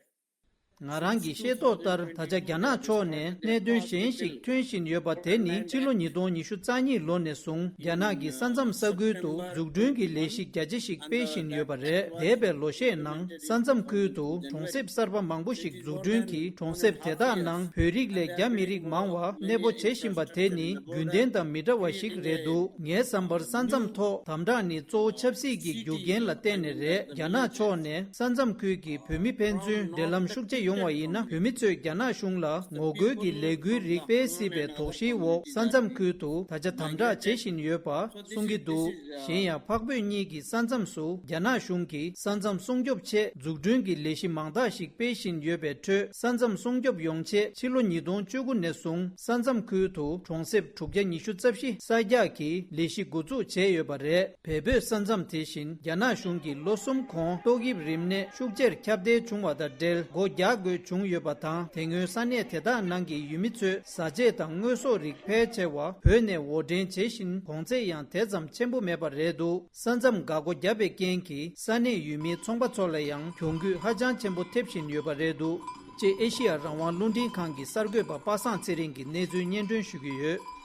ང་རང་གིས་ཤེས་རྟོགས་ལྟར། ད་ཆ་རྒྱ་ནག་ཕྱོགས་ནས་གནད་དོན་གཞན་ཞིག་ཐོན་བཞིན་ཡོད་པ་དེ་ནི། ཕྱི་ལོ་ཉིས་སྟོང་ཉི་ཤུ་རྩ་གཉིས་ལོ་ནས་བཟུང་རྒྱ་ནག་གི་ས་མཚམས་ས་ཁུལ་དུ་འཛུགས་སྐྲུན་གྱི་ལས་གཞི་རྒྱ་ཆེ་ཞིག་སྤེལ་བཞིན་ཡོད་པ་རེད། འདས་པའི་ལོ་ཤས་ནང་ས་མཚམས་ཁུལ་དུ་གྲོང་གསེབ་གསར་པ་མང་པོ་ཞིག་འཛུགས་སྐྲུན་གྱིས། གྲོང་གསེབ་དེ་དག་ནང་བོད་རིགས་ལས་རྒྱ་མི་རིགས་མང་བ་གནས་སྤོ་བྱེད་བཞིན་པ་དེ་ནི་རྒྱུན་ལྡན་དང་མི་འདྲ་བ་ཞིག་རེད་འདུག་ངའི་བསམ་པར་ས་མཚམས་ཐོག་དམ་དྲག་ནི་གཙོ་བོ་ཆབ་སྲིད་ཀྱི་རྒྱུ་རྐྱེན་ལ་བརྟེན་ནས་རེད། རྒྱ་ནག་ཕྱོགས་ནས་ས་མཚམས་ཁུལ་གྱི་བོད་མི་ཕན་ཚུན་འབྲེལ་ལམ་ཤུགས་ཆེ་ཡོད། བྱུང་བ་ཡིན་ན། བོད་མི་ཚོས་རྒྱ་ནག་གཞུང་ལ་ངོ་རྒོལ་གྱི་ལས་འགུལ་རིགས་སྤེལ་སྲིད་པའི་དོགས་གཞིའི་འོག་ས་མཚམས་ཁུལ་དུ་ད་ཆ་དམ་དྲག་བྱེད་བཞིན་ཡོད་པ་གསུང་གི་འདུག་གཞན་ཡང་། འཕགས་བོད་གཉིས་ཀྱི་ས་མཚམས་སུ་རྒྱ་ནག་གཞུང་གིས་ས་མཚམས་སྲུང་སྐྱོབ་ཆེད་འཛུགས་སྐྲུན་གྱི་ལས་གཞི་མང་དག་ཞིག་སྤེལ་བཞིན་ཡོད་པའི་ཁྲོད། ས་མཚམས་སྲུང་སྐྱོབ་ཡོང་ཆེད་ཕྱི་ལོ་ཉིས་སྟོང་བཅུ་དགུ་ནས་བཟུང་ས་མཚམས་ཁུལ་དུ་གྲོང་གསེབ་དྲུག་བརྒྱ་ཉི་ཤུ་རྩ་བཞི་གསར་རྒྱག་གི་ལས་གཞི་འགོ་འཛུགས་བྱས་ཡོད་པ་རེད། བལ་བོད་ས་མཚམས་དེ་བཞིན་རྒྱ་ནག་གཞུང་གིས་ལོ་གསུམ་གོང་ཏོག་དབྱིབས་རིམས་ནད་ཤུགས་ཆེར་ཁྱབ་གདལ་བྱུང་བ་དང་འབྲེལ། སྒོ་རྒྱག་དགོས་བྱུང་ཡོད་པ་དང་། དེ་སྔོན་ས་གནས་དེ་དག་ནང་གི་ཡུལ་མི་ཚོས་བཟའ་ཆས་དང་དངོས་ཟོག་རིགས་ཕལ་ཆེ་བ་བོད་ནས་འོར་འདྲེན་བྱེད་བཞིན། གོང་ཚད་ཡང་དེ་ཙམ་ཆེན་པོ་མེད་པ་རེད་འདུག་ས་མཚམས་འགག་སྒོ་བརྒྱབ་པའི་རྐྱེན་གྱིས་ས་གནས་ཡུལ་མིའི་ཚོང་པ་ཚོ་ལ་ཡང་གྱོང་གུད་ཧ་ཅང་ཆེན་པོ་ཐེབས་བཞིན་ཡོད་པ་རེད་འདུག་ཅེས་ཨེ་ཤི་ཡ་རང་དབང་རླུང་འཕྲིན་ཁང་གི་གསར་འགོད་པ་པ་སངས་ཚེ་རིང་གིས་གནས་ཚུལ་སྙན་སྒྲོན་ཞུ་གི་ཡོད།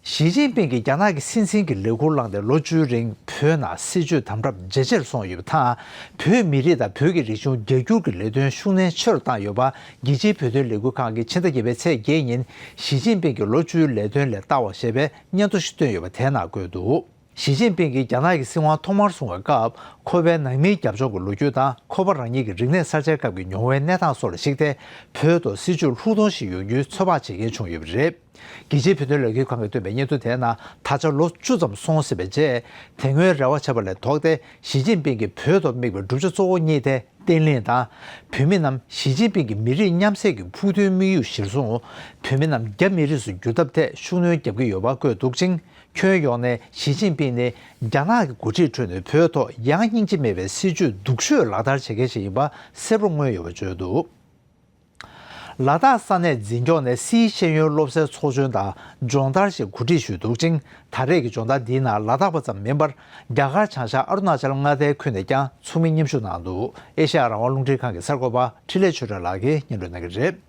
ཞི་ཅིན་ཕིང་གིས་རྒྱ་ནག་གི་སྲིད་འཛིན་གྱི་ལས་ཁུར་བླངས་ཏེ་ལོ་བཅུའི་རིང་བོད་ནང་སྲིད་བྱུས་དམ་དྲག་ཇེ་ཆེར་སོང་ཡོད་པ་དང་། བོད་མི་རིགས་དང་བོད་ཀྱི་རིག་གཞུང་རྒྱ་སྒྱུར་གྱི་ལས་དོན་ཤུགས་སྣོན་ཆེ་རུ་བཏང་ཡོད་པ། རྒྱལ་སྤྱིའི་བོད་དོན་ལས་འགུལ་ཁང་གིས་ཕྱི་ཟླ་བརྒྱད་པའི་ཚེས་བརྒྱད་ཉིན་ཞི་ཅིན་ཕིང་གི་ལོ་བཅུའི་ལས་དོན་ལས་བལྟ་བ་ཞེས་པའི་སྙན་ཐོ་ཞིག་བཏོན་ཡོད་པ་དེའི་ནང་བཀོད་འདུག་ཞི་ཅིན་ཕིང་གིས་རྒྱ་ནག་གི་སྲིད་དབང་ཐོག་མར་བཟུང་བའི་སྐབས། ཁོ་པའི་ནང་མིའི་རྒྱབ་ལྗོངས་ཀྱི་ལོ་རྒྱུས་དང་། ཁོ་པ་རང་ཉིད་ཀྱི་རིག་གནས་གསར་བརྗེའི་སྐབས་ཀྱི་མྱོང་བའི་གནས་སྟངས་སོགས་ལ་གཞིགས་ཏེ། བོད་དུ་སྲིད་བྱུས་ལྷུག་མཐོང་ཞིག་ཡོང་རྒྱུའི་ཚོད་དཔག་བྱེད་མཁན་བྱུང་ཡོད་པ་རེད། རྒྱལ་སྤྱིའི་བོད་དོན་ལས་འགུལ་ཁང་གིས་བཏོན་པའི་སྙན་ཐོ་དེའི་ནང་། ད་ཆ་ལོ་བཅུ་ཙམ་སོང་ཟིན་པའི་རྗེས། དེ་སྔོན་རེ་བ་བྱས་པ་ལས་ལྡོག་སྟེ། ཞི་ཅིན་ཕིང་གིས་བོད་དུ་དམིགས་པའི་གྲུབ་ཆ་གཙོ་བོ་གཉིས་ཏེ། བརྟན་ལྷིང་དང་། བོད་མི་རྣམས་ཞི་ཅིན་ཕིང་གི་མི་རིགས་མཉམ་བསྲེས་ཀྱི་ཕུགས་འདུན་དམིགས་ཡུལ་གཞིར་བཟུང་། བོད་མི་རྣམས་རྒྱ་མི་རིགས་སུ་འགྱུར་ཐབས་ཐད་ཤུགས་སྣོན་བརྒྱབ་ཀྱི་ཡོད་པ་བཀོད་འདུག་ཅིང་། ཁྱོན་ཡོངས་ནས་ཞི་ཅིན་ཕིང་ནི་རྒྱ་ནག་གི་འགོ་ཁྲིད་ཁྲོད་ནས་བོད་ཐོག་ཡང་སྙིང་རྗེ་མེད་པའི་སྲིད་བྱུས་སྡུག་ཤོས་ལག་བསྟར་བྱེད་མཁན་ཞིག་ཡིན་པ་གསལ་པོར་མངོན་ཡོད་པ་བརྗོད་འདུག་ལ་དྭགས་ས་གནས་འཛིན་སྐྱོང་ནས་སིའི་ཤེས་ཡོན་སློབ་གསོའི་ཚོགས་ཆུང་དང་སྦྱོང་བརྡར་ཞིག་གོ་སྒྲིག་ཞུས་འདུག་ཅིང་། ད་རེས་ཀྱི་སྦྱོང་བརྡར་འདིའི་ནང་ལ་དྭགས་པ་ཙམ་མིན་པར། རྒྱ་གར་བྱང་ཤར་ཨ་རུ་ན་ཅལ་མངའ་སྡེའི་ཁུལ་ནས་ཀྱང་ཚོགས་མི་མཉམ་ཞུགས་གནང་འདུག་ཨེ་ཤ་ཡ་རང་དབང་རླུང་འཕྲིན་ཁང་གི་གསར་འགོད་པ་འཕྲིན་ལས་ཆོས་སྒྲོན་ལགས་ཀྱིས་སྙན་སྒྲོན་གནང་གི་རེད།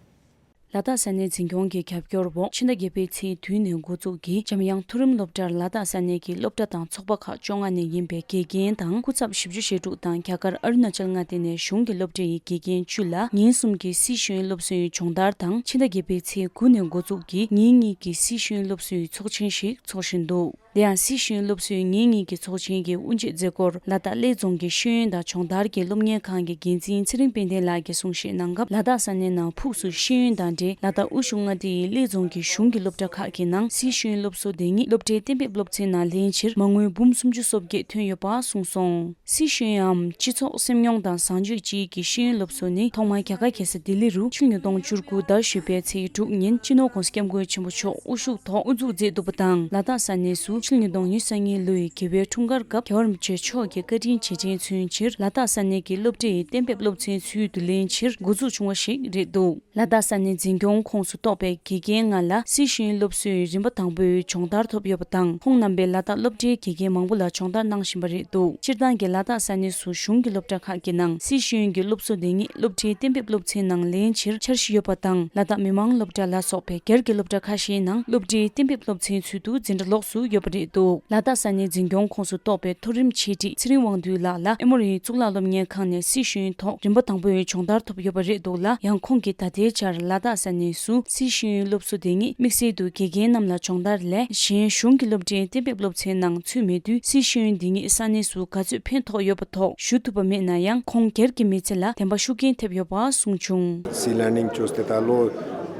ལ་དྭགས་ས་གནས་འཛིན་སྐྱོང་གི་རྒྱབ་སྐྱོར་འོག་ཕྱི་ཟླ་བརྒྱད་པའི་ཚེས་བདུན་ནས་འགོ་འཛུགས་ཀྱིས་འཇམ་དབྱངས་མཐོ་རིམ་སློབ་གྲྭར་ལ་དྭགས་ས་གནས་ཀྱི་སློབ་གྲྭ་དང་ཚོགས་པ་ཁག་བཅོ་ལྔ་ནས་ཡིན་པའི་དགེ་རྒན་དང་སྐུ་ཚབ་བཞི་བཅུ་ཞེ་དྲུག་དང་། རྒྱ་གར་ཨ་རུ་ན་ཅལ་མངའ་སྡེ་ནས་གཞུང་གི་སློབ་གྲྭ་ཡི་དགེ་རྒན་བཅུ་ལ་ཉིན་གསུམ་གྱི་སིའི་ཤེས་ཡོན་སློབ་གསོའི་སྦྱོང་བརྡར་དང་། ཕྱི་ཟླ་བརྒྱད་པའི་ཚེས་དགུ་ནས་འགོ་འཛུགས་ཀྱིས་ཉིན་གཉིས་ཀྱི་སིའི་ཤེས་ཡོན་སློབ་གསོའི་ཚོགས་ཆེན་ཞིག་འཚོགས་བཞིན་འདུག་དེ་ཡང་སིའི་ཤེས་ཡོན་སློབ་གསོའི་ཉིན་གཉིས་ཀྱི་ཚོགས་ཆེན་གྱི་དབུ་འབྱེད་མཛད་སྒོར་ལ་དྭགས་གླེ་རྫོང་གི་ཤེས་ཡོན་དང་སྦྱོང་བརྡར་གྱི་སློབ་གཉེར་ཁང་གི་འགན་འཛིན་ཚེ་རིང་དཔལ་ལྡན་ལགས་ཀྱིས་གསུང་བཤད་གནང་སྐབས། ལ་དྭགས་ས་གནས་ནང་ཕུགས་སུ་ཤེས་ཡོན་དང་འབྲེལ་ལ་དྭགས་དབུས་གཞུང་མངའ་སྡེ་ཡི་གླེ་རྫོང་གི་གཞུང་གི་སློབ་གྲྭ་ཁག་གི་ནང་སིའི་ཤེས་ཡོན་སློབ་གསོ་དེ་ཉིད་སློབ་གྲྭའི་གཏན་འབེབས་སློབ་ཚན་ནང་ལེན་ཕྱིར་མ་དངུལ་འབུམ་སུམ་ཅུ་སོ་བརྒྱད་ཐོན་ཡོད་པ་གསུངས་སོང་། སིའི་ཤེས་ཡོན་འམ་སྤྱི་ཚོགས་སེམས་མྱོང་དང་བཟང་སྤྱོད་བཅས་ཀྱི་ཤེས་ཡོན་སློབ་གསོ་ནི་ཐོག་མར་རྒྱ་གར་རྒྱལ་ས་ལྡི་ལི་རུ་ཕྱི་ལོ་ཉིས་སྟོང་བཅུ་དགུ་ཟླ་བཞི་པའི་ཚེས་དྲུག་ཉིན་སྤྱི་ནོར་༸གོང་ས་༸སྐྱབས་མགོན་ཆེན་པོ་མཆོག་དབུ་བཞུགས་ཐོག་དབུ་འཛུགས་མཛད་འདུག་པ་དང་། ལ་དྭགས་ས་གནས་སུ་ཕྱི་ལོ་ཉིས་སྟོང་ཉེར་གཉིས་ལོའི་རྒྱལ་བའི་འཁྲུངས་སྐར་སྐབས་རྒྱལ་བ་རིན་པོ་ཆེ་མཆོག་གི་བཀའ་དྲིན་རྗེས་དྲན་མཚོན་ཕྱིར་ལ་དྭགས་ས་གནས་ཀྱི་སློབ་གྲྭའི་གཏན་འབེབས་སློབ་ཚན་ཚུལ་དུ་ལེན་ཕྱིར་འགོ་འཛུགས་བྱུང་བ་ཞིག་རེད་འདུག་ལ་དྭགས་ས་གནས་འཛིན་སྐྱོང་ཁོངས་སུ་གཏོགས་པའི་དགེ་རྒན་ལྔ་ལ་སིའི་ཤེས་ཡོན་སློབ་གསོའི་རིམ་པ་དང་པོའི་སྦྱོང་བརྡར་ཐོབ་ཡོད་པ་དང་། ཁོང་རྣམ་པས་ལ་དྭགས་སློབ་གྲྭའི་དགེ་རྒན་མང་པོ་ལ་སྦྱོང་བརྡར་གནང་བཞིན་པ་རེད་འདུག་སྤྱིར་བཏང་གི་ལ་དྭགས་ས་གནས་སུ་གཞུང་གི་སློབ་གྲྭ་ཁག་གི་ནང་སིའི་ཤེས་ཡོན་གྱི་སློབ་གསོ་དེ་ཉིད་སློབ་གྲྭའི་གཏན་འབེབས་སློབ་ཚན་ནང་ལེན་ཕྱིར་འཆར་གཞི་ཡོད་པ་དང་། ལ་དྭགས་མི་དམངས་སློབ་གྲྭ་ལ་སོགས་པའི་སྒེར་གྱི་སློབ་གྲྭ་ཁ་ཤས་ནང་སློབ་གྲྭའི་གཏན་འབེབས་སློབ་ཚན་ཚུལ་དུ་འཛིན་གྲྭ་ལོགས་སུ་ཡོད་པ་རེད་འདུག་ལ་དྭགས་ས་གནས་འཛིན་སྐྱོང་ཁོངས་སུ་གཏོགས་པའི་མཐོ་རིམ་འཆད་ཁྲིད་ཚེ་རིང་དབང་འདུས་ལགས་ལ་ཨེ་མོ་རི་གཙུག་ལག་སློབ་གཉེར་ཁང་ནས་སིའི་ཤེས་ཡོན་ཐོག་རིམ་པ་དང་པོའི་སྦྱོང་བརྡར་ཐོབ་ཡོད་པ་རེད་འདུག་ལ། ཡང་ཁོང་གིས་ད་ལྟའི་ཆར་ལ་དྭགས་ས་གནས་སུ་སིའི་ཤེས་ཡོན་སློབ་གསོ་དེ་ཉིད་དམིགས་བསལ་དུ་དགེ་རྒན་རྣམས་ལ་སྦྱོང་བརྡར་ལས་གཞན་གཞུང་གི་སློབ་གྲྭའི་གཏན་འབེབས་སློབ་ཚན་ནང་ཚུད་མེད་དུས། སིའི་ཤེས་ཡོན་འདི་ཉིད་ས་གནས་སུ་ག་ཚོད་ཕན་ཐོགས་ཡོད་པ་ཐོག་ཞུ་ཐུབ་པ་མེད་ན་ཡང་། ཁོང་སྒེར་གྱི་མི་ཚེ་ལ་བདེན་པ་ཤུགས་རྐྱེན་ཐེབས་ཡོད་པ་གསུངས་བྱུང་། སི་ལར་ནིང་བཅོས་ཏེ་ད་ལོ་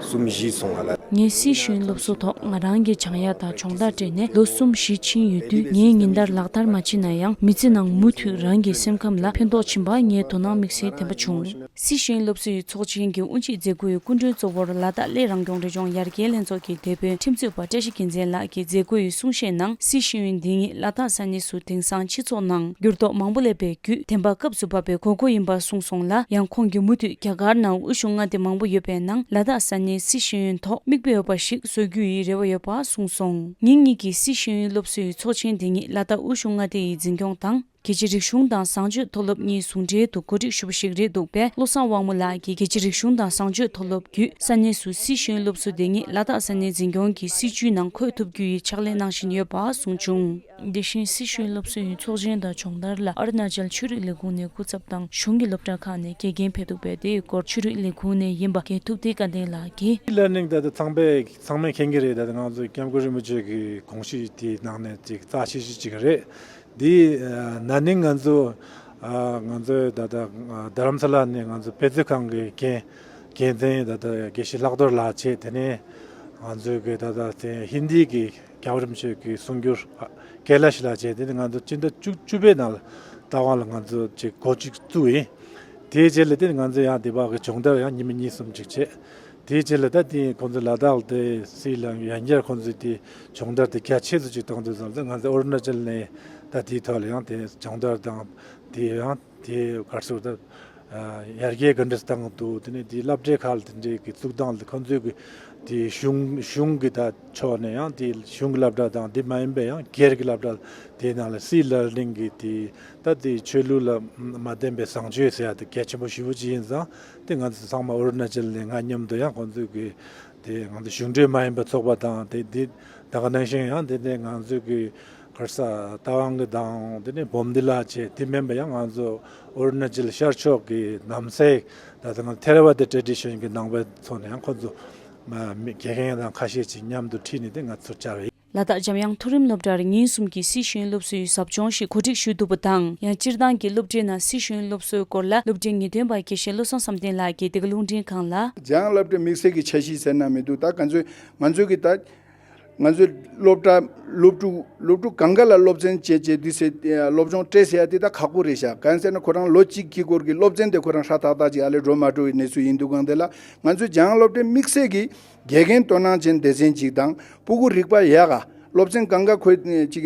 གསུམ་བཞི་སོང་བ་ལ། ངས་སིའི་ཤེས་ཡོན་སློབ་གསོ་ཐོག་ང་རང་གི་སྦྱང་ཡག་དང་སྦྱོང་བརྡར་སྤྲད་ནས་ལོ་གསུམ་བཞི་ཕྱིན་ཡོད་དུས། ངས་ཉིན་ལྟར་ལག་བསྟར་མ་བྱས་ན་ཡང་། མི་ཚེ་ནང་མུ་མཐུད་རང་གི་སེམས་ཁམས་ལ་ཕན་ཐོགས་ཕྱིན་པ་ངའི་དོ་སྣང་དམིགས་བསལ་ལྡན་པ་བྱུང་། སིའི་ཤེས་ཡོན་སློབ་གསོའི་ཚོགས་ཆེན་གྱི་དབུ་འབྱེད་མཛད་སྒོའི་སྐུ་མགྲོན་གཙོ་བོར་ལ་དྭགས་གླེ་རང་སྐྱོང་རི་ལྗོངས་ཡར་རྒྱས་ལྷན་ཚོགས་ཀྱི་དེད་དཔོན་ཁྲིམས་རྩོད་པ་བཀྲ་ཤིས་རྒྱལ་མཚན་ལགས་ཀྱིས་མཛད་སྒོའི་གསུང་བཤད་ནང་། སིའི་ཤེས་ཡོན་འདི་ཉིད་ལ་དྭགས་ས་གནས་སུ་དེང་སང་སྤྱི་ཚོགས་ནང་འགྱུར་ལྡོག་མང་པོ་སླེབས་པའི་བརྒྱུད། བདེན་པ་སྐབས་སུ་བབས་པའི་དགོས་མཁོ་ཡིན་པ་གསུངས་སོང་ལ། ཡང་ཁོང་གིས་མུ་མཐུད་རྒྱ་གར་ནང་དབུས་གཞུང་མངའ་སྡེ་མང་པོ་ཡོད་པའི་ནང་ལ་དྭགས་ས་གནས་སིའི་ཤེས་ཡོན་ཐོག་མིག་དཔེ་འོས་པ་ཞིག་བཟོ་རྒྱུ་ཡི་རེ་བ་ཡོད་པ་གསུངས་སོང་། ཉིན་གཉིས་ཀྱི་སིའི་ཤེས་ཡོན་སློབ་གསོའི་ཚོགས་ཆེན་འདི་ཉིད་ལ་དྭགས་དབུས་གཞུང་མངའ་སྡེ་ཡི་འཛིན་སྐྱོང་དང་། རྒྱལ་སྤྱིའི་རིག་གཞུང་དང་བཟང་སྤྱོད་མཐོ་སློབ་གཉིས་ཟུང་འབྲེལ་དུ་གོ་སྒྲིག་ཞུས་པ་ཞིག་རེད་འདུག་པས། བློ་བཟང་དབང་མོ་ལགས་ཀྱིས་རྒྱལ་སྤྱིའི་རིག་གཞུང་དང་བཟང་སྤྱོད་མཐོ་སློབ་བརྒྱུད་ས་གནས་སུ་སིའི་ཤེས་ཡོན་སློབ་གསོ་དེ་ཉིད་ལ་དྭགས་ས་གནས་འཛིན་སྐྱོང་གི་སྲིད་བྱུས་ནང་འཁོད་ཐུབ་རྒྱུ་ཡི་ཕྱག་ལས་གནང་བཞིན་ཡོད་པ་གསུངས་བྱུང་། དེ་བཞིན་སིའི་ཤེས་ཡོན་སློབ་གསོའི་ཚོགས་ཆེན་དང་སྦྱོང་བརྡར་ལ་ཨ་རུ་ན་ཅལ་ཆོས་རིག་ལས་ཁུངས་ནས་སྐུ་ཚབ་དང་གཞུང་གི་སློབ་གྲྭ་ཁག་ནས་དགེ་རྒན་ཕེབས་འདུག་པས། དེའི་སྐོར་ཆོས་རིག་ལས་ཁུངས་ནས་ཡིན་པ་རྒན་ཐུབ་བསྟན་སྐལ་ལྡན་ལགས་ཀྱིས། ལར་ནིང་ད་ལྟ་ཚང་མས་ཚང་མས་མཁྱེན་གྱི་རེད། ད་ལྟ་ང་ཚོ་སྐྱབས་མགོན་རིན་པོ་ཆེ་གི་དགོངས་གཞི་དེའི་ནང་ནས་ཅིག་རྩ་ཆེ་ཤོས་ཅིག་རེད། འདི་ན་ནིང་ང་ཚོ་ ཨ། ང་ཚོའི་ད་ལྟ་རྡ་རམ་ས་ལ་ནས་ང་ཚོ་དཔེ་མཛོད་ཁང་གི་འགན་འགན་འཛིན་ད་ལྟ་དགེ་བཤེས་ལྷག་རྡོར་ལགས་བྱས། དེ་ནས་ང་ཚོའི་གི་ད་ལྟ་དེ་ཧིན་དིའི་གི་རྒྱལ་བ་རིན་པོ་ཆེ་གི་གསུང་སྒྱུར་ཀེ་ལ་ཤི་ལགས་བྱས། དེ་ནས་ང་ཚོ་སྤྱི་ཟླ་བཅུ་བཅུ་པའི་ནང་ལ་རྟ་དབང་ལ་ང་ཚོ་ཅིག་འགོ་ཅིག་བཙུགས་ཡིན། དེའི་རྗེས་ལ་དེ་ནས་ང་ཚོ་ཡང་དེ་བར་གི་སྦྱོང་བརྡར་ཡང་ཉི་མ་གཉིས་གསུམ་ཅིག་བྱས། དེའི་རྗེས་ལ་ད་དེ་ཁོང་ཚོ་ལ་དྭགས་དེ་སྲིད་ལ་ཡང་བསྐྱར་ཁོང་ཚོས་དེ་སྦྱོང་བརྡར་དེ་རྒྱ་ཆེ་ཙམ་ཅིག་གཏོང་དུས་ཙམ་ལ་ང་ཚོ་ཨོ་རུ་ན་ཅལ་ནས་ད་དེའི་ཐོག་ལ་ཡང་དེ་སྦྱོང་བརྡར་དང་དེ་ཡང་དེ་ག་རེ་ཟེར་ད། ཡར་རྒྱས་ག་འདྲ་བཏང་འདུག་དེ་ནས་དེ་སློབ་གྲྭའི་ཁག་ལ་དེ་འདྲའི་གི་བཙུགས་སྟངས་ལ་ཁོང་ཚོས་གི་དེ་གཞུང་གཞུང་གི་ད་ཕྱོགས་ནས་ཡང་དེ་གཞུང་གི་སློབ་གྲྭ་དང་དེ་མ་ཡིན་པའི་ཡང་སྒེར་གྱི་སློབ་གྲྭ་དེའི་ནང་ལ་སྲིད་ལ་ལིང་གི་དེ་ད་དེ་ཆོས་ལུགས་ལ་མ་བརྟེན་པའི་བཟང་སྤྱོད་ཟེར་ཡ་དེ་གལ་ཆེན་པོ་ཞེ་པོ་ཅིག་ཡིན་ཙང་། དེ་ང་ཚོ་ཚང་མ་ཨོ་རུ་ན་ཅལ་ནས་ང་མཉམ་དུ་ཡང་ཁོང་ཚོས་གི་དེ་ང་ཚོ་གཞུང་འབྲེལ་མ་ཡིན་པའི་ཚོགས་པ་དང་དེ་དེ་ད་ག་ནང་བཞིན་ཡང་དེ་ནས་ང་ཚོས་གི་ག་རེ་ཟེར་རྟ་དབང་གི་དང་དེ་ནས་བོམ་དི་ལ་བྱས། དེ་མིན་པ་ཡང་ང་ཚོ་ཨོ་རུ་ན་ཅལ་ཤར་ཕྱོགས་ཀྱི་ནམ་སའི་ད་ལྟ་ང་ཐེ་ར་ཝ་ཏི་ཊེ་རེ་ཌི་ཤན་གྱི་ནང་པའི་ཚོགས་ནས་ཡང་ཁོང་ཚོ་མི་དགེ་རྒན་དང་ཁ་ཤས་ཅིག་མཉམ་དུ་ཁྲིད་ནས་དེ་ང་ཚོ་བཅར་བ་ཡིན། ལ་དྭགས་འཇམ་དབྱངས་མཐོ་རིམ་སློབ་གྲྭར་ཉིན་གསུམ་གྱི་སྲིད་ཤེས་ཡོན་སློབ་གསོའི་ཟབ་སྦྱོང་ཞིག་གོ་སྒྲིག་ཞུས་འདུག་པ་དང་། ཡང་སྤྱིར་བཏང་གི་སློབ་གྲྭའི་ནང་སྲིད་ཤེས་ཡོན་སློབ་གསོའི་སྐོར་ལ་སློབ་གྲྭའི་ངེས་སྟོན་པ་དགེ་བཤེས་བློ་བཟང་བསམ་གཏན་ལགས་ཀྱིས་འདི་ག་རླུང་འཕྲིན་ཁང་ལ། འཇམ་དབྱངས་སློབ་གྲྭའི་དམིགས་བསལ་གྱི་འཆར་གཞི་ཟེར་ན་མི་འདུག་ད་ང་ཚོའི་ང་ཚོའི་གི་ད་ང་ཚོའི་སློབ་གྲྭ་སློབ་ཕྲུག་སློབ་ཕྲུག་གང་ག་ལ་སློབ་ཚན་བྱེད་བྱེད་དུས་ཟེར་སློབ་སྦྱོང་སྤྲད་ཟེར་ཡ་དེ་ད་ཁག་པོ་རེད་ཤག་གང་ཟེར་ན་ཁོ་རང་ལོ་གཅིག་གི་སྐོར་གྱི་སློབ་ཚན་དེ་ཁོ་རང་ཧྲ་ཐག་ཐག་ཅིག་ཨ་ལས་འགྲོ་མ་འགྲོ་བའི་གནས་ཚུལ་ཡིན་འདུག་གང་དེ་ལ་ང་ཚོའི་འཇམ་དབྱངས་སློབ་གྲྭའི་དམིགས་བསལ་གྱི་དགེ་རྒན་དོ་སྣང་ཅན་སྡེ་ཚན་ཅིག་དང་ཕྲུ་གུ་རིག་པ་ཡག་ག་སློབ་ཚན་གང་ག་ཁོས་ཅིག་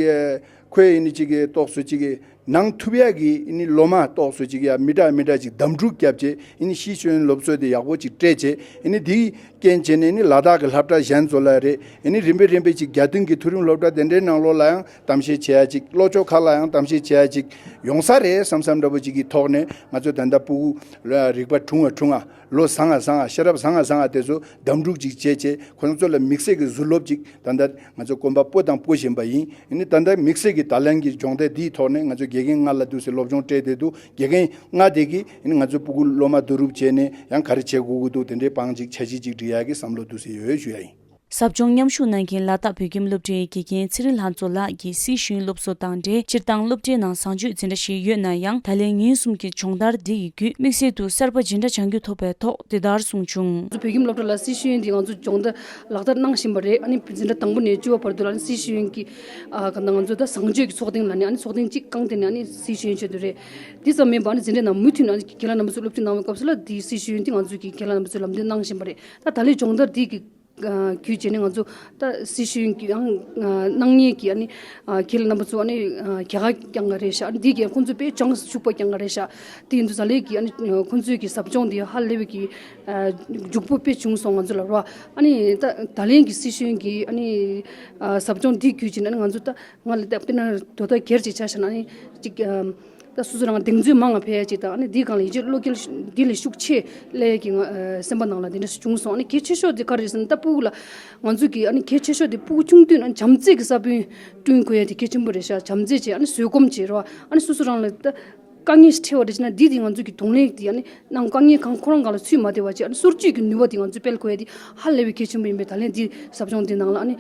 ཁོས་ཡིན་ནི་ཅིག་ཏོག་སུ་ཅིག་ནང་ཐུབ་ཡག་གི་ཨ་ནི་སློབ་མ་ཏོག་སུ་ཅིག་ཡ་མི་འདྲ་མི་འདྲ་ཅིག་འདེམས་སྒྲུག་བརྒྱབ་བྱས་ཨ་ནི་སྲིད་ཤེས་ཡོན་སློབ་གསོ་དེ་ཡག་པོ་ཅིག་སྤྲད་བྱས་ཨ་ནི་དེའི་རྐྱེན་བྱས་ནས་ཨ་ནི་ལ་དྭགས་ཀྱི་སློབ་གྲྭ་གཞན་ཚོ་ལ་རེད། ཨ་ནི་རིམ་པས་རིམ་པས་ཅིག་རྒྱ་སྟོན་གྱི་མཐོ་རིམ་སློབ་གྲྭ་དེ་འདྲའི་ནང་ལོགས་ལ་ཡང་གཏམ་བཤད་བྱེད་ཡ་ཅིག་ལྷོ་ཕྱོགས་ཁག་ལ་ཡང་གཏམ་བཤད་བྱེད་ཡ་ཅིག་ཡོང་ས་རེད་བསམ་བསམ་འདྲ་པོ་ཅིག་གི་ཐོག་ནས་ང་ཚོ་ད་ལྟ་ཕྲུ་གུ་རིག་པ་གྲུང་བ་གྲུང་བ་ལོ་བཟང་ང་བཟང་ང་ཤེས་རབ་བཟང་ང་བཟང་ང་དེ་ཚོ་འདེམས་སྒྲུག་ཅིག་བྱས་བྱས་ཁོང་ཚོ་ལ་དམིགས་བསལ་གྱི་ཟུར་སློབ་ཅིག་ད་ལྟ་ང་ཚོ་གོམ་པ་སྤོ་དང་སྤོ་བཞིན་པ་ཡིན། ཨ་ནི་ད་ལྟ་དམིགས་བསལ་གྱི་ད་ལན་གྱི་སྦྱོང་བརྡར་འདིའི་ཐོག་ནས་ང་ཚོ་དགེ་རྒན་ལྔ་ལ་འདུག་སེ་སློབ་སྦྱོང་སྤྲད་བསྡད་འདུག་དགེ་རྒན་ལྔ་དེ་གིས་ཨ་ནི་ང་ཚོ་ཕྲུ་གུ་སློབ་མ་བསྡུ་རུབ་བྱས་ནས་ཡང་ག་རེ་བྱེད་དགོས་ཀྱི་འདུག་དེ་འདྲའི་པང་ཅིག་འཆར་གཞི་ཅིག་སྒྲིག་ཡག་གི་བསམ་བློ་འདུག་སེ་ཡོད་ཞུ་ཡ་ཡིན། ཟབ་སྦྱོང་མཉམ་ཞུགས་གནང་མཁན་ལ་དྭགས་བོད་ཁྱིམ་སློབ་གྲྭའི་དགེ་རྒན་ཚེ་རིང་ལྷ་མཚོ་ལགས་ཀྱིས་སྲིད་ཤེས་ཡོན་སློབ་གསོ་དང་འབྲེལ་སྤྱིར་བཏང་སློབ་གྲྭའི་ནང་བཟང་སྤྱོད་འཛིན་གྲྭ་ཞིག་ཡོད་ན་ཡང་ད་ལན་ཉིན་གསུམ་གྱི་སྦྱོང་བརྡར་འདི་ཡི་བརྒྱུད་དམིགས་བསལ་དུ་གསར་པ་སྦྱིན་གྲྭ་སྦྱང་རྒྱུ་ཐོབ་པའི་ཐོག་འདི་ལྟར་གསུངས་བྱུང་། ང་ཚོ་བོད་ཁྱིམ་སློབ་གྲྭ་ལ་སྲིད་ཤེས་ཡོན་འདི་ང་ཚོ་སྦྱོང་བརྡར་ལག་བསྟར་གནང་བཞིན་པ་རེད། ཨ་ནི་འཛིན་གྲྭ་དང་པོ་ནས་བཅུ་པ་བར་དུ་ལ་ནི་སྲིད་ཤེས་ཡོན་གྱི་ཨ་ག་ང་ཚོ་ད་བཟང་སྤྱོད་ཀྱི་ཚོགས་ཐེངས་ལ་ནི་ཨ་ནི་ཚོགས་ཐེངས་གཅིག་རྐང་དེ་ནས་ཨ་ནི་སྲིད་ཤེས་ཡོན་ཆེད་དུ་རེད། འདི་ཙམ་མིན་པ་ཨ་ནི་འཛིན་གྲྭའི་ནང་མུ་མཐུད་ནས་ཨ་ནི་རྒན་ལགས་རྣམ་པ་ཚོས་སློབ་ཁྲིད་གནང་བའི་སྐབས་སུ་ལ་འདི་སྲིད་ཤེས་ཡོན་འདི་ང་ཚོས་ཀྱི་རྒན་ལགས་རྣམ་པ་ཚོས་ལམ་སྟོན་གནང་བཞིན་པ་རེད། ད་ད་ལོའི་སྦྱོང་བརྡར་འདི་གི་བརྒྱུད་བྱས་ནས་ང་ཚོ་ད་སྲིད་ཤེས་ཡོན་གྱི་ཡང་གནང་མཁན་གྱི་ཨ་ནི་རྒན་ལགས་རྣམ་པ་ཚོ་ཨ་ནི་རྒྱ་གར་རྐྱང་ག་རེད་ཤག་ཨ་ནི་འདི་གའི་ཁོང་ཚོ་དཔེ་སྦྱངས་ཤུགས་པ་རྐྱང་ག་རེད་ཤག་དེ་ཡིན་དུས་ད་ལན་གྱི་ཨ་ནི་ཁོང་ཚོའི་གི་ཟབ་སྦྱོང་འདི་ཧ་ལས་པའི་གི་འཇུག་པོ་དཔེ་བྱུང་སོང་ང་ཚོ་ལ་རོ། ཨ་ནི་ད་ད་ལན་གྱི་སྲིད་ཤེས་ཡོན་གྱི་ཨ་ནི་ཟབ་སྦྱོང་འདི་བརྒྱུད་བྱས་ནས་ཨ་ནི་ང་ཚོ་ད་ང་ལ་ད་དཔེར་ན་དོ་ད་སྒེར་ཅིག་ཆ་བཞག་ན་ཨ་ནི་ཅིག་ད་སོ་སོ་རང་གདེང་ཚོད་མང་ང་འཕེལ་ཡ་ཅིག་དང་ཨ་ནི་འདིའི་སྒང་ལ་ཡིད་ཆེས་བློ་འགེལ་འདི་ལས་ཤུགས་ཆེ་སླེབས་ཀྱི་ང་སེམས་པ་ནང་ལ་འདི་འདྲ་བྱུང་སོང་། ཨ་ནི་གལ་ཆེ་ཤོས་དེ་ག་རེ་རེད་ཟེར་ན་ད་ཕྲུ་གུ་ལ་ང་ཚོ་གི་ཨ་ནི་གལ་ཆེ་ཤོས་དེ་ཕྲུ་གུ་ཆུང་དུས་ནས་བྱམས་བརྩེ་གི་ས་བོན་བསྐྲུན་དགོས་ཡ་དེ་གལ་ཆེན་པོ་རེད་ཤག་བྱམས་བརྩེ་བྱས་ཨ་ནི་བཟོད་སྒོམ་བྱས་རོ། ཨ་ནི་སོ་སོ་རང་ལ་ད་དཀའ་ངལ་ཞིག་འཕྲད་པ་རེད་ཅེ་ན་འདི་དེ་ང་ཚོ་གི་གདོང་ལེན་དེ་ཨ་ནི་ནང་དཀའ་ངལ་གང་ཁོ་རང་སྒང་ལ་ཚུད་མ་བསྡད་པ་བྱས་ཨ་ནི་སོར་ཆུད་ཀྱི་ནུས་པ་དེ་ང་ཚོས་སྤེལ་དགོས་ཡ་དེ་ཧ་ལས་པའི་གལ་ཆེན་པོ་ཡིན་པས་ད་ལན་འདི་ཟབ་སྦྱོང་འདི་ནང་ལ་ཨ་ནི་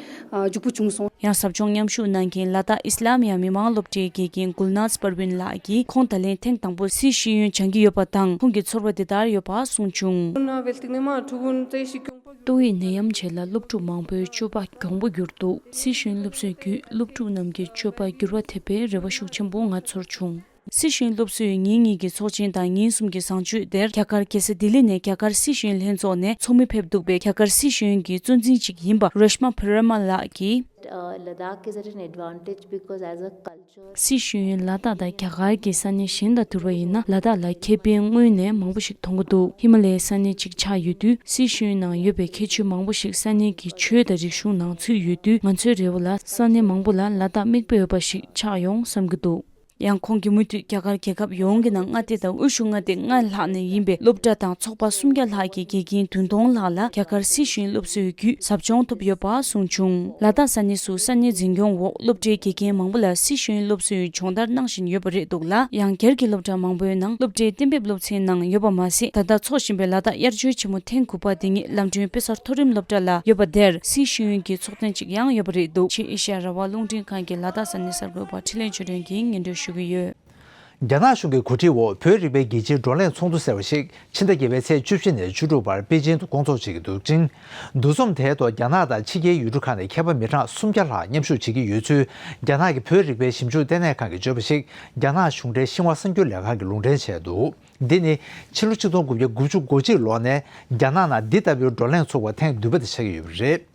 འཇུག་པོ་བྱུང་སོང་། ཡང་ཟབ་སྦྱོང་མཉམ་ཞུགས་གནང་མཁན་ལ་དྭགས་ཨི་སི་ལམ་ཡ་མི་མང་སློབ་གྲྭའི་དགེ་རྒན་གུལ་ནཱཛ་པར་ཝིན་ལགས་ཀྱིས་ཁོང་ད་ལན་ཐེངས་དང་པོ་སྲིད་ཤེས་ཡོན་སྦྱང་གི་ཡོད་པ་དང་ཁོང་གི་ཚོར་བ་འདི་ལྟར་ཡོད་པ་གསུངས་བྱུང་། ཏོག་དབྱིབས་ནད་ཡམས་རྗེས་ལ་སློབ་ཕྲུག་མང་པོའི་སྤྱོད་པ་གྱོང་པོ་གྱུར་འདུག་སྲིད་ཤེས་ཡོན་སློབ་གསོའི་བརྒྱུད་སློབ་ཕྲུག་རྣམས་ཀྱི་སྤྱོད་པ་འགྱུར་བ་ཐེབས་པའི་རེ་བ་ཤུགས་ཆེན་པོ་ང་ཚོར་བྱུང་། སྲིད་ཤེས་ཡོན་སློབ་གསོའི་ཉིན་གཉིས་ཀྱི་ཚོགས་ཆེན་དང་ཉིན་གསུམ་གྱི་བཟང་སྤྱོད་དེར་རྒྱ་གར་རྒྱལ་ས་ལྡི་ལི་ནས་རྒྱ་གར་སྲིད་ཤེས་ཡོན་ལྷན་ཚོགས་ནས་ཚོགས་མི་ཕེབས་འདུག་པས་རྒྱ་གར་སྲིད་ཤེས་ཡོན་གྱི་གཙོ་འཛིན་གཅིག་ཡིན་པ་རེཤ་མ་པི་ར་མ་ལགས་ཀྱིས། Ladakh is at an advantage because as a culture སྲིད་ཤེས་ཡོན་ལ་དྭགས་དང་རྒྱ་གར་གྱི་ས་གནས་གཞན་དང་བསྡུར་བ་ཡིན་ན་ལ་དྭགས་ལ་ཁེ་ཕན་དངོས་གནས་མང་པོ་ཞིག་མཐོང་གི་འདུག་ཧི་མ་ལ་ཡའི་ས་གནས་གཅིག་ཆགས་ཡོད་དུས་སྲིད་ཤེས་ཡོན་ནང་ཡོད་པའི་ཁྱད་ཆོས་མང་པོ་ཞིག་ས་གནས་ཀྱི་ཆོས་དང་རིག་གཞུང་ནང་ཚུད་ཡོད་དུས་ང་ཚོའི་རེ་བ་ལ་ས་གནས་མང་པོ་ལ་ལ་དྭགས་མིག་དཔེ་འོས་པ་ཞིག་ཆགས་ཡོང་བསམ་གྱི་འདུག་ཡང་ཁོང་གིས་མུ་མཐུད་རྒྱ་གར་རྒྱལ་ཁབ་ཡོངས་ཀྱི་ནང་མངའ་སྡེ་དང་དབུས་གཞུང་མངའ་སྡེ་ལྔ་ལྷག་ནས་ཡིན་པའི་སློབ་གྲྭ་དང་ཚོགས་པ་སུམ་བརྒྱ་ལྷག་གི་དགེ་རྒན་བདུན་སྟོང་ལྷག་ལ་རྒྱ་གར་སྲིད་ཤེས་ཡོན་སློབ་གསོའི་བརྒྱུད་ཟབ་སྦྱོང་ཐོབ་ཡོད་པ་གསུངས་བྱུང་། ལ་དྭགས་ས་གནས་སུ་ས་གནས་འཛིན་སྐྱོང་འོག་སློབ་གྲྭའི་དགེ་རྒན་མང་པོ་ལ་སྲིད་ཤེས་ཡོན་སློབ་གསོའི་སྦྱོང་བརྡར་གནང་བཞིན་ཡོད་པ་རེད་འདུག་ལ། ཡང་སྒེར་གྱི་སློབ་གྲྭ་མང་པོའི་ནང་སློབ་གྲྭའི་གཏན་འབེབས་སློབ་ཚན་ནང་ཡོད་པ་མ་ཟད། ད་ལྟ་འཚོགས་བཞིན་པའི་ལ་དྭགས་དབྱར་ཆོས་ཆེན་མོ་ཐེངས་དགུ་པ་འདི་ཉིད་ལམ་གྲོན་དཔེ་གསར་མཐོ་རིམ་སློབ་གྲྭ་ལ་ཡོད་པ་དེར་སྲིད་ཤེས་ཡོན་གྱི་ཚོགས་ཐེངས་གཅིག་ཡང་ཡོད་པ་རེད་འདུག་ཕྱིས་ཨེ་ཤ་ཡ་རང་དབང་རླུང་འཕྲིན་ཁང་གི་ལ་དྭགས་ས་གནས་གསར་འགོད་པ་འཕྲིན་ལས་ཆོས་སྒྲོན་གྱིས་སྙན་སྒྲོན་ཞུ་གི་ཡོད། རྒྱ་ནག་གཞུང་གི་གོ་སྒྲིག་འོག་བོད་རིག་པའི་རྒྱལ་སྤྱིའི་བགྲོ་གླེང་ཚོགས་འདུ་ཟེར་བ་ཞིག་ཕྱི་ཟླ་བརྒྱད་པའི་ཚེས་བཅུ་བཞི་ནས་བཅུ་དྲུག་བར་པེ་ཅིང་དུ་སྐོང་ཚོགས་བྱེད་ཀྱི་འདུག་ཅིང་། འདུ་འཛོམས་དེའི་ཐོག་རྒྱ་ནག་དང་ཕྱི་རྒྱལ་ཡུལ་གྲུ་ཁག་ནས་མཁས་པ་མི་གྲངས་སུམ་བརྒྱ་ལྷག་མཉམ་ཞུགས་བྱེད་ཀྱི་ཡོད་ཚུལ་རྒྱ་ནག་གི་བོད་རིག་པའི་ཞིབ་འཇུག་ལྟེ་གནས་ཁང་གིས་བརྗོད་པ་ཞིག་རྒྱ་ནག་གཞུང་འབྲེལ་ཤིན་ཧྭ་གསར་འགྱུར་ལས་ཁང་གིས་ལུང་འདྲེན་བྱས་འདུག་འདི་ནི་ཕྱི་ལོ་ཆིག་སྟོང་དགུ་བརྒྱ་དགུ་བཅུ་གོ་གཅིག་ལོ་ནས་རྒྱ་ནག་ནང་འདི་ལྟ་བུའི་བགྲོ་གླེང་ཚོགས་པ་ཐེངས་བདུན་པ་དེ་ཆགས་ཀྱི་ཡོད་པ་རེད།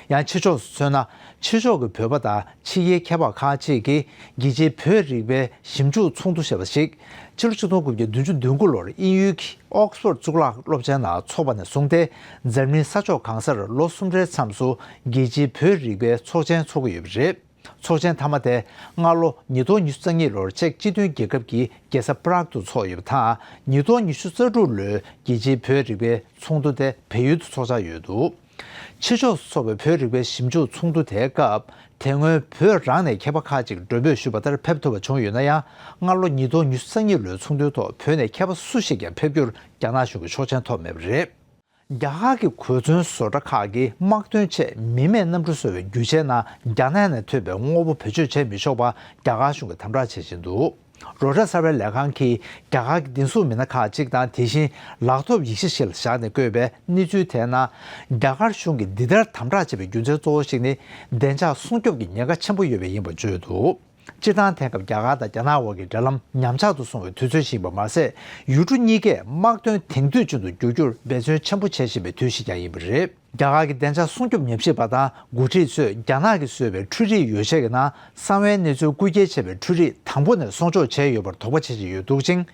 ཡང་ཕྱི་ཕྱོགས་སུ་མཚོན་ན། ཕྱི་ཕྱོགས་ཀྱི་བོད་པ་དང་ཕྱི་རྒྱལ་མཁས་པ་ཁག་ཅིག་གིས་རྒྱལ་སྤྱིའི་བོད་རིག་པའི་ཞིབ་འཇུག་ཚོགས་འདུ་ཞེས་པ་ཞིག་ཕྱི་ལོ་ཆིག་སྟོང་དགུ་བརྒྱ་བདུན་ཅུ་དོན་དགུ་ལོར་དབྱིན་ཡུལ་གྱི་ཨོག་སི་ཕོར་གཙུག་ལག་སློབ་ཆེན་ནང་འཚོགས་པ་ནས་བཟུང་སྟེ། འཛམ་གླིང་ས་ཕྱོགས་གང་སར་ལོ་གསུམ་རེའི་མཚམས་སུ་རྒྱལ་སྤྱིའི་བོད་རིག་པའི་ཚོགས་ཆེན་འཚོགས་ཀྱི་ཡོད་པ་རེད། ཚོགས་ཆེན་མཐའ་མ་དེ་སྔ་ལོ་ཉིས་སྟོང་ཉི་ཤུ་རྩ་གཉིས་ལོར་ཅེཀ་སྤྱི་མཐུན་རྒྱལ་ཁབ་ཀྱི་རྒྱལ་ས་པ་རག་ཏུ་འཚོགས་ཡོད་པ་དང་། ཉིས་སྟོང་ཉི་ཤུ་རྩ་དྲུག་ལོའི་རྒྱལ་སྤྱིའི་བོད་རིག་པའི་ཚོགས་འདུ་དེ་བལ་ཡུལ་དུ་འཚོགས་འཆར་ཡོད་འདུག་ཕྱི་ཕྱོགས་སུ་འཚོགས་པའི་བོད་རིག་པའི་ཞིབ་འཇུག་ཚོགས་འདུ་དེའི་སྐབས། དེ་སྔོན་བོད་རང་ནས་མཁས་པ་ཁག་ཅིག་མགྲོན་འབོད་ཞུས་པ་ལྟར་ཕེབས་ཐུབ་པ་བྱུང་ཡོད་ན་ཡང་། སྔ་ལོ་ཉིས་སྟོང་ཉི་ཤུ་རྩ་གཉིས་ལོའི་ཚོགས་འདུའི་ཐོག་བོད་ནས་མཁས་པ་སུ་ཞིག་ཀྱང་ཕེབས་རྒྱུར་རྒྱ་ནག་གཞུང་གིས་ཆོག་མཆན་ཐོབ་མེད་པ་རེད། རྒྱ་གར་གྱི་གོ་མཚོན་བཟོ་གྲྭ་ཁག་གིས་དམག་དོན་ཆེད་མི་མེད་གནམ་གྲུ་བཟོ་བའི་རྒྱུ་ཆའི་ནང་རྒྱ་ནག་ནས་ཐོན་པའི་དངོས་པོ་བེད་སྤྱོད་བྱས་མི་ཆོག་པ་རྒྱ་གར་གཞུང་གིས་དམ་དྲག་བྱེད་བཞིན་འདུག་རོའི་ཊར་གསར་པའི་ལས་ཁང་གིས་རྒྱ་གར་གྱི་བདེ་སྲུང་མི་སྣ་ཁག་ཅིག་དང་། དེ་བཞིན་ལག་ཐོབ་ཡིག་ཆ་ཞིག་ལ་བཞག་ནས་བཀོད་པའི་གནས་ཚུལ་དེའི་ནང་། རྒྱ་གར་གཞུང་གིས་འདི་ལྟར་དམ་དྲག་བྱས་པའི་རྒྱུ་མཚན་གཙོ་བོ་ཞིག་ནི། བདེ་འཇགས་སྲུང་སྐྱོབ་ཀྱི་ཉེན་ཁ་ཆེན་པོ་ཡོད་པས་ཡིན་པར་བརྗོད་འདུག་སྤྱིར་བཏང་དེང་སྐབས་རྒྱ་གར་དང་རྒྱ་ནག་དབར་གྱི་འབྲེལ་ལམ་ཉམས་ཆག་ཏུ་སོང་བའི་དུས་ཚོད་ཞིག་ཡིན་པ་མ་ཟད། ཡུལ་གྲུ་གཉིས་ཀས་དམག་དོན་དེང་དུས་ཅན་དུ་བསྒྱུར་རྒྱུར་འབད་བརྩོན་ཆེན་པོ་བྱེད་བཞིན་པའི་དུས་ཤིག་ཀྱང་ཡིན་པ་རེད། རྒྱ་གར་གྱི་བདེ་འཇགས་སྲུང་སྐྱོབ་ཉམས་ཞིབ་པ་དང་འགོ་ཁྲིད་ཚོས་རྒྱ་ནག་གིས་བཟོས་པའི་འཕྲུལ་རིག་ཡོ་བྱད་ཀྱི་ནང་གསང་བའི་གནས་ཚུལ་རྐུ་འཁྱེར་བྱས་པའི་འཕྲུལ་རིག་དང་པོ་ནས་སྲུང་སྐྱོབ་བྱས་ཡོད་པར་དོགས་པ་བྱེད་བཞིན་ཡོད་འདུག་ཅིང་།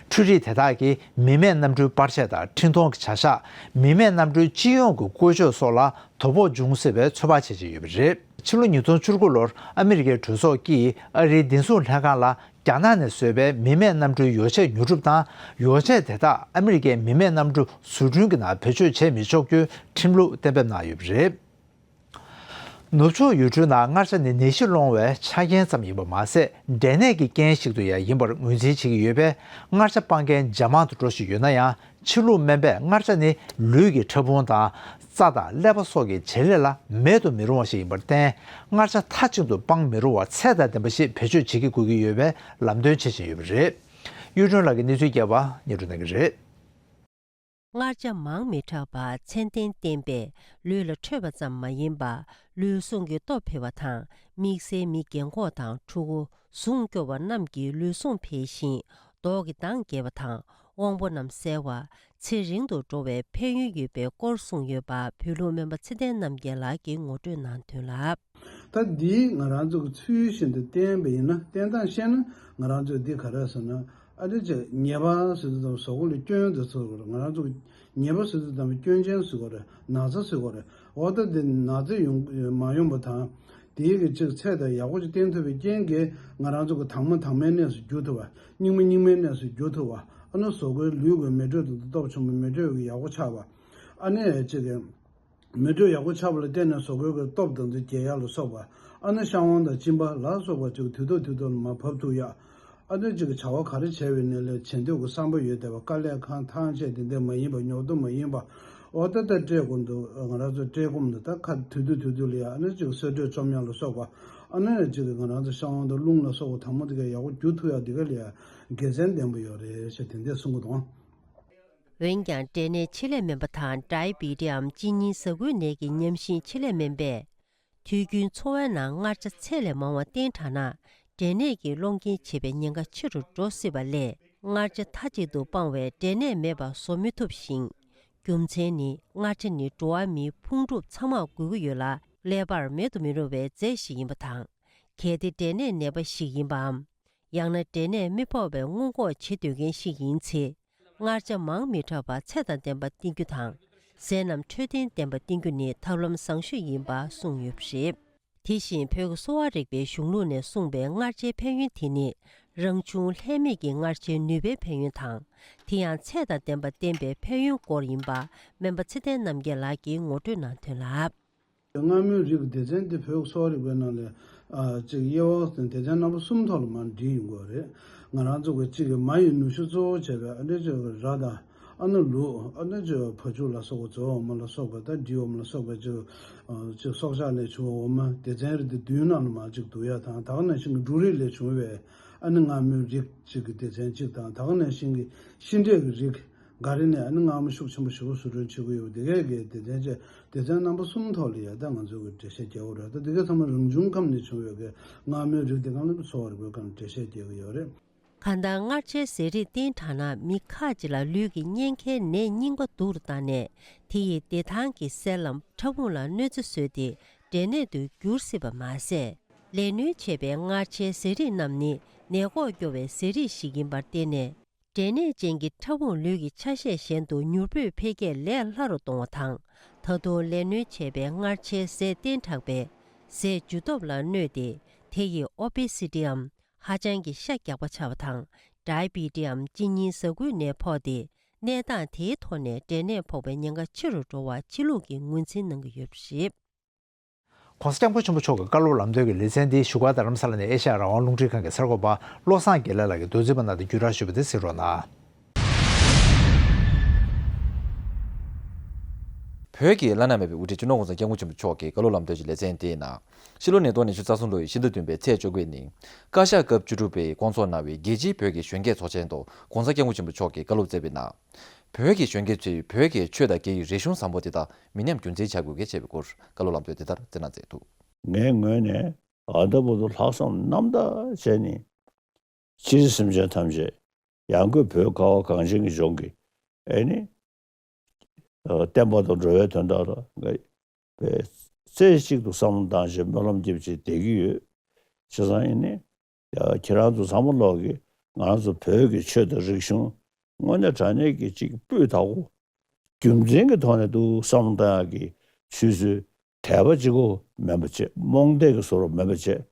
འཕྲུལ་རིག་དེ་དག་གིས་མི་མེད་གནམ་གྲུའི་པར་ཆས་དང་འཕྲིན་གཏོང་གི་བྱ་གཞག་མི་མེད་གནམ་གྲུའི་སྤྱི་ཡོངས་ཀྱི་བཀོལ་སྤྱོད་སོགས་ལ་དོ་ཕོག་འབྱུང་སྲིད་པའི་ཚོད་དཔག་བྱེད་བཞིན་ཡོད་པ་རེད། ཕྱི་ལོ་ཉིས་སྟོང་བཅུ་དགུ་ལོར་ཨ་མི་རི་ཀའི་གྲོས་ཚོགས་ཀྱིས་ཨ་རིའི་བདེ་སྲུང་ལྷན་ཁང་ལ། རྒྱ་ནག་ནས་བཟོས་པའི་མི་མེད་གནམ་གྲུའི་ཡོ་བྱད་ཉོ་སྒྲུབ་དང་། ཡོ་བྱད་དེ་དག་ཨ་མི་རི་ཀའི་མི་མེད་གནམ་གྲུ་བཟོ་སྐྲུན་གྱི་ནང་བེད་སྤྱོད་བྱས་མི་ཆོག་རྒྱུའི་ཁྲིམས་ལུགས་གཏན་འབེབས་གནང་ཡོད་པ་རེད། ནུབ་ཕྱོགས་ཡུལ་གྲུའི་ནང་མངར་ཆ་ནི་ནད་གཞི་སློང་བའི་ཆ་རྐྱེན་ཙམ་ཡིན་པ་མ་ཟད། འབྲས་ནད་ཀྱི་རྐྱེན་ཞིག་ཏུ་ཡང་ཡིན་པར་ངོས་འཛིན་བྱེད་ཀྱི་ཡོད་པས། མངར་ཆ་སྤང་མཁན་ཇེ་མང་དུ་འགྲོ་བཞིན་ཡོད་ན་ཡང་། ཕྱི་ལུགས་སྨན་པས་མངར་ཆ་ནི་ལུས་ཀྱི་ཕྲ་ཕུང་དང་། རྩ་དང་ཀླད་པ་སོགས་ཀྱི་བྱེད་ལས་ལ་མེད་དུ་མི་རུང་བ་ཞིག་ཡིན་པར་བརྟེན། མངར་ཆ་མཐའ་གཅིག་ཏུ་སྤང་མི་རུང་བར་ཚད་དང་ལྡན་པ་ཞིག་བེད་སྤྱོད་བྱེད་ཀྱི་དགོས་ཀྱི་ཡོད་པའི་ལམ་སྟོན་བྱེད་བཞིན་ཡོད་པ་རེད། གཡུ་སྒྲོན་ལགས་ཀྱིས་གནས་ཚུལ་བསྐྱལ་བ་སྙན་སྒྲོན་གནང་གི་རེད། མངར་ཆ་མང་མི་དྲགས་པ་ཚད་ལྡན་བསྟེན་པས་ལུས་ལ་འཕྲོད་པ་ཙམ་མ་ཡིན་པར་ལུས་ཟུངས་ཀྱི་སྟོབས་འཕེལ་བ་དང་། དམིགས་བསལ་མི་རྒན་འཁོགས་དང་ཕྲུ་གུ། ཟུངས་སྐྱོ་བ་རྣམས་ཀྱི་ལུས་ཟུངས་འཕེལ་ཞིང་། མདོག་གི་མདངས་རྒྱས་པ་དང་། དབང་པོ་རྣམས་གསལ་བ། ཚེ་རིང་དུ་འགྲོ་བའི་ཕན་ཡོན་ཡོད་པའི་སྐོར་གསུངས་ཡོད་པ་བོད་ལུགས་སྨན་པ་ཚེ་བརྟན་རྣམ་རྒྱལ་ལགས་ཀྱིས་ངོ་སྤྲོད་གནང་དོན་ལ། ད་འདིའི་ང་རང་ཚོ་གི་ཚུལ་བཞིན་དུ་བསྟན་པ་ཡིན་ན། བསྟན་སྟངས་བཤད་ན་ང་རང་ཚོས་འདི་ག་རེ་ཟེར་ན། ཨ་ནི་ཅིག་ཉེས་པ་ཟེར་དུས་ཙམ་ཟོག་གོ་ལ་སྐྱོན་དུ་ཚུར་གོ་རེད། ང་རང་ཚོ་གི་ཉེས་པ་ཟེར་དུས་ཙམ་སྐྱོན་ཅན་ཟེར་གོ་རེད། ན་ཚ་ཟེར་གོ་རེད། འོ་ད་འདི་ན་ཚ་ཡོང་མ་ཡོང་པ་དང་། དེའི་གི་ཅིག་ཚད་དང་ཡག་པོ་ཅིག་བསྟེན་ཐུབ་པའི་རྐྱེན་གྱིས་ང་རང་ཚོ་གི་དྭངས་མ་དྭངས་མའི་གནས་སུ་འགྱུར་ཐུབ་པ། སྙིགས་མ་སྙིགས་མའི་གནས་སུ་འགྱུར་ཐུབ་པ། ཨ་ནི་ཟོག་གོའི་ལུས་ཀྱི་མེ་དྲོད་དང་སྟོབས་ཆེན་པོ་མེ་དྲོད་ཀྱི་ཡག་པོ་ཆགས་པ། ཨ་ནི་ཅིག་གི་མེ་དྲོད་ཡག་པོ་ཆགས་པ་ལ་བརྟེན་ནས་ཟོག་གོ་གི་སྟོབས་དང་དུ་རྒྱས་ཡག་ལ་སོགས་པ། ཨ་ནི་བཤང་བ་དང་གཅིན་པ་ལ་སོགས་པ་ཅིག་དུས་ཐོག་དུས་ཐོག་ལ་མར་བབས་ཐུབ་ཡག་ཨ་ནི་ཅིག་བྱ་བ་ག་རེ་བྱས་པའི་ནས་ལས་བྱེད་འདོད་ཀྱི་བསམ་པ་ཡོད་བསྡད་པ། དཀའ་ལས་ཁག་ཐང་ཆད་དེ་འདྲ་མ་ཡིན་པ། ཉོབ་ཏོ་མ་ཡིན་པ། འོ་ད་ལྟ་བཀྲེས་སྐོམ་དུ་ང་རང་ཚོ་བཀྲེས་སྐོམ་དུ་ད་ཁ་དུས་ཐོག་དུས་ཐོག་ལ་ཡ་ཨ་ནི་ཅིག་གསོལ་མགྲོན་བཅོམ་ཡག་ལ་སོགས་པ། ཨ་ནི་ཅིག་ང་རང་ཚོ་བཤང་བ་དང་རླུང་ལ་སོགས་པ་དྭངས་མ་དེ་ག་ཡག་པོ་རྒྱུ་ཐུབ་ཡག་དེ་ག་ལ་ཡ་དགེ་མཚན་ལྡན་པ་ཡོད་རེད་ཞེས་དེ་འདྲ་གསུང་གི་འདུག། འོན་ཀྱང་འབྲས་ནད་ཆེད་ལས་སྨན་པ་དང་ཌའི་བི་ཊི་འམ་གཅིན་སྙིའི་ཟ་ཁུའི་ནད་ཀྱི་ཉམས་ཞིབ་ཆེད་ལས་སྨན་པས། དུས་རྒྱུན་འཚོ་བའི་ནང་མངར་ཆ་ཚད་ལས་མང་བ་བསྟེན་དྲགས་ན། འབྲས་ནད་ཀྱིས་སློང་རྐྱེན་བྱེད་པའི་ཉེན་ཁ་ཆེ་རུ་འགྲོ་སྲིད་པ་ལས། མངར་ཆ་མཐའ་གཅིག་ཏུ་སྤང་བས་འབྲས་ནད་མེད་པ་བཟོ་མི་ཐུབ་ཞིང་། རྒྱུ་མཚན་ནི་མངར་ཆ་ནི་འགྲོ་བ་མིའི་ཕུང་གྲུབ་ཚང་མར་དགོས་ཀྱི་ཡོད་ལ། ཀླད་པར་མེད་དུ་མི་རུང་བའི་རྫས་ཤིག་ཡིན་པ་དང་། གལ་ཏེ་འབྲས་ནད་ནད་པ་ཞིག་ཡིན་པའམ། ཡང་ན་འབྲས་ནད་མི་ཕོག་པའི་སྔོན་འགོག་བྱེད་འདོད་མཁན་ཞིག་ཡིན་ཚེ། མངར་ཆ་མང་མི་དྲགས་པ་ཚད་དང་ལྡན་པ་བསྟེན་རྒྱུ་དང་། ཟས་རྣམས་འཕྲོད་བསྟེན་ལྡན་པ་བསྟེན་རྒྱུ་ནི་ཐབས་ལམ་བཟང་ཤོས་ཡིན་པ་གསུངས་ཡོད་པ་རེད། དེ་བཞིན་བོད་ཀྱི་གསོ་བ་རིག་པའི་གཞུང་ལུགས་ནས་གསུངས་པའི་མངར་ཆའི་ཕན་ཡོན་དེ་ནི། རང་བྱུང་ལྷད་མེད་ཀྱི་མངར་ཆའི་ནུས་པའི་ཕན་ཡོན་དང་། དེ་ཡང་ཚད་དང་ལྡན་པ་བསྟེན་པའི་ཕན་ཡོན་སྐོར་ཡིན་པ་སྨན་པ་ཚེ་བརྟན་རྣམ་རྒྱལ་ལགས་ཀྱིས་ངོ་སྤྲོད་གནང་དོན་ལ། མངར་མོའི་རིགས་སྡེ་ཚན་འདི་བོད་གསོ་བ་རིག་པའི་ནང་ལས་ཨ་ཅིག་དབྱེ་བ་དང་སྡེ་ཚན་རྣམ་པ་གསུམ་ཐོག་ལ་མར་འདྲིས་ཡོང་གི་ཡོད་རེད། ང་རང་ཚོ་གི་གཅིག་གི་མ་ཡི་ནུས་ཤུགས་གཙོ་བོ་བྱས་པའི་ཨ་འདྲ་ཅིག་ར་དང་ཨ་ནི་ལུག་ཨ་འདྲ་ཅིག་བ་ཕྱུགས་ལ་སོགས་པ་འཚོ་བའི་འོ་མ་ལ་སོགས་པ་དང་འབྲིའི་འོ་མ་ལ་སོགས་པ་ཅིག་ཅིག་སྲོག་ཆགས་ལས་བྱུང་བའི་འོ་མ་སྡེ་ཚན་རེ་འདི་བདུན་ནང་ལ་མར་ཅིག་བསྡུ་ཡ་དང་། ད་ག་ནང་བཞིན་གྱི་འབྲུ་རིགས་ལས་བྱུང་བའི་ ཨ་ནི་མངར་མོའི་རིགས་གཅིག་གི་སྡེ་ཚན་གཅིག་དང་། ད་ག་ནང་བཞིན་གྱི་ཤིང་འབྲས་ཀྱི་རིགས་འགའ་རེ་ནས་ཨ་ནི་མངར་མོ་ཤུགས་ཆེན་པོ་ཞེ་པོ་བཟོ་སྐྲུན་བྱེད་ཀྱི་ཡོད་པ་དེ་གའི་གི་སྡེ་ཚན་བཅས་སྡེ་ཚན་རྣམ་པ་གསུམ་ཐོག་ལ་ཡ་ད་ང་ཚོ་གི་འགྲེལ་བཤད་རྒྱག་གི་རེད། ད་དེ་གའི་ཚང་མ་རང་བྱུང་ཁམས་ནས་བྱུང་བའི་གི་མངར་མོའི་རིགས་དེ་གང་ལ་འཚོ་བ་རིག་པའི་སྒང་འགྲེལ་བཤད་རྒྱག་གི་ཡོད་རེད། གང་ལྟར་མངར་ཆའི་ཟས་རིགས་བསྟེན་དྲགས་ན་མི་ཁག་ཅིག་ལ་ལུས་ཀྱི་གཉན་ཁའི་ནད་རྙིང་པ་སྡུག་རུ་བཏང་ནས། དེ་ཡིས་བདེ་ཐང་གི་སེལ་ལམ་ཕྲ་ཕུང་ལ་གནོད་འཚེ་བཟོས་ཏེ་འབྲས་ནད་དུ་འགྱུར་སྲིད་པ་མ་ཟད། ལས་སྣོན་བྱས་པའི་མངར་ཆའི་ཟས་རིགས་རྣམས་ནི་ནད་འགོག་སྐྱོ་བའི་ཟས་རིགས་ཤིག་ཡིན་པར་བརྟེན་ནས། འབྲས་ནད་ཅན་གྱི་ཕྲ་ཕུང་ལུས་ཀྱི་ཆ་ཤས་གཞན་དུ་མྱུར་པོས་འཕེལ་རྒྱས་ལས་སླ་རུ་གཏོང་བ་དང་། ད་དུང་ལས་སྣོན་བྱས་པའི་མངར་ཆའི་ཟས་བསྟེན་དྲགས་པས་ཟས་འཇུ་སྟོབས་ལ་གནོད་དེ། དེ་ཡིས་ཨོ་བེ་སི་ཊི་འམ་ཧ་ཅང་གི་ཤ་རྒྱགས་པ་ཆགས་པ་དང་། ཌའི་བི་ཊི་འམ་གཅིན་སྙིའི་ཟ་ཁུའི་ནད་ཕོག་སྟེ། གནས་སྟངས་དེའི་ཐོག་ནས་འབྲས་ནད་ཕོག་པའི་ཉེན་ཁ་ཆེ་རུ་འགྲོ་བ་ཕྱི་ལུགས་ཀྱིས་ངོས་འཛིན་གནང་གི་ཡོད་པ་རེད། ༸གོང་ས་༸སྐྱབས་མགོན་ཆེན་པོ་མཆོག་གི་བཀའ་སློབ་ལམ་སྟོན་གྱི་ལེ་ཚན་འདི་བཞུགས་སྒར་རྡ་རམ་ས་ལ་ནས་ཨེ་ཤ་ཡ་རང་དབང་རླུང་འཕྲིན་ཁང་གི་གསར་འགོད་པ་བློ་བཟང་དགེ་ལེགས་ལགས་ཀྱིས་མདོར་བསྡུས་པ་གནང་སྟེ་བརྒྱུད་བསྒྲགས་ཞུས་པ་དེ་གཟིགས་རོགས་གནང་། བོད་ཀྱི་བླ་ན་མེད་པའི་དབུ་ཁྲིད་སྤྱི་ནོར་༸གོང་ས་༸སྐྱབས་མགོན་ཆེན་པོ་མཆོག་གི་བཀའ་སློབ་ལམ་སྟོན་གྱི་ལེ་ཚན་དེའི་ནང་། ཕྱི་ལོ་ཉིས་སྟོང་ཉི་ཤུ་རྩ་གསུམ་ལོའི་ཕྱི་ཟླ་བདུན་པའི་ཚེས་བཅོ་དགུ་ཉིན། བཀའ་ཤག་སྐབས་བཅུ་དྲུག་པས་བསྐོང་ཚོགས་གནང་བའི་རྒྱལ་སྤྱིའི་བོད་ཀྱི་གཞོན་སྐྱེས་ཚོགས་ཆེན་ཐོག་༸གོང་ས་༸སྐྱབས་མགོན་ཆེན་པོ་མཆོག་གིས་བཀའ་སློབ་སྩལ་བའི་ནང་། བོད་ཀྱི་གཞོན་སྐྱེས་ཚོས་བོད་ཀྱི་ཆོས་དང་རིག་གཞུང་བཟང་པོ་དེ་དག་མི་ཉམས་རྒྱུན་འཛིན་བྱ་དགོས་གལ་ཆེ་བའི་སྐོར་བཀའ་སློབ་ལམ་སྟོན་དེ་ལྟར་སྩལ་གནང་མཛད་འདུག་ངའི་ངོས་ནས་ཨ་ད་བར་དུ་ལྷག་བསམ་རྣམ་དག་བྱས་ནས། སྤྱིར་སེམས་ཅན་ཐམས་ཅད་ཡང་སྒོས་བོད་ཁ་བ་གངས་ཅན་གྱི་ལྗོངས་ཀྱི་ཨེ་ནི། ཨ་བསྟན་པ་དང་འགྲོ་བའི་དོན་དག་ལ་ང་བས་རྩེ་གཅིག་ཏུ་བསམ་བློ་བཏང་བྱས་སྨོན་ལམ་རྒྱབ་བྱས་བསྡད་ཀྱི་ཡོད། བྱས་ཙང་ཨེ་ནི། ཡ་ཁྱེད་རང་ཚོ་ཚང་མ་ལོག་གི་ང་རང་ཚོ་བོད་ཀྱི་ཆོས་དང་རིག་གཞུང་དངོས་གནས་དྲང་གནས་ཀྱི་གཅིག་སྤུས་དག་པོ། རྒྱུ་མཚན་གྱི་ཐོག་ནས་འདུག་བསམ་བློ་བཏང་ཡག་གི་ཆུ་ཚོད་དད་པ་གཅིག་པོ་མིན་པ་བྱས། རྨོངས་དད་ཀྱི་བཟོ་འདྲ་མིན་པ་བྱས།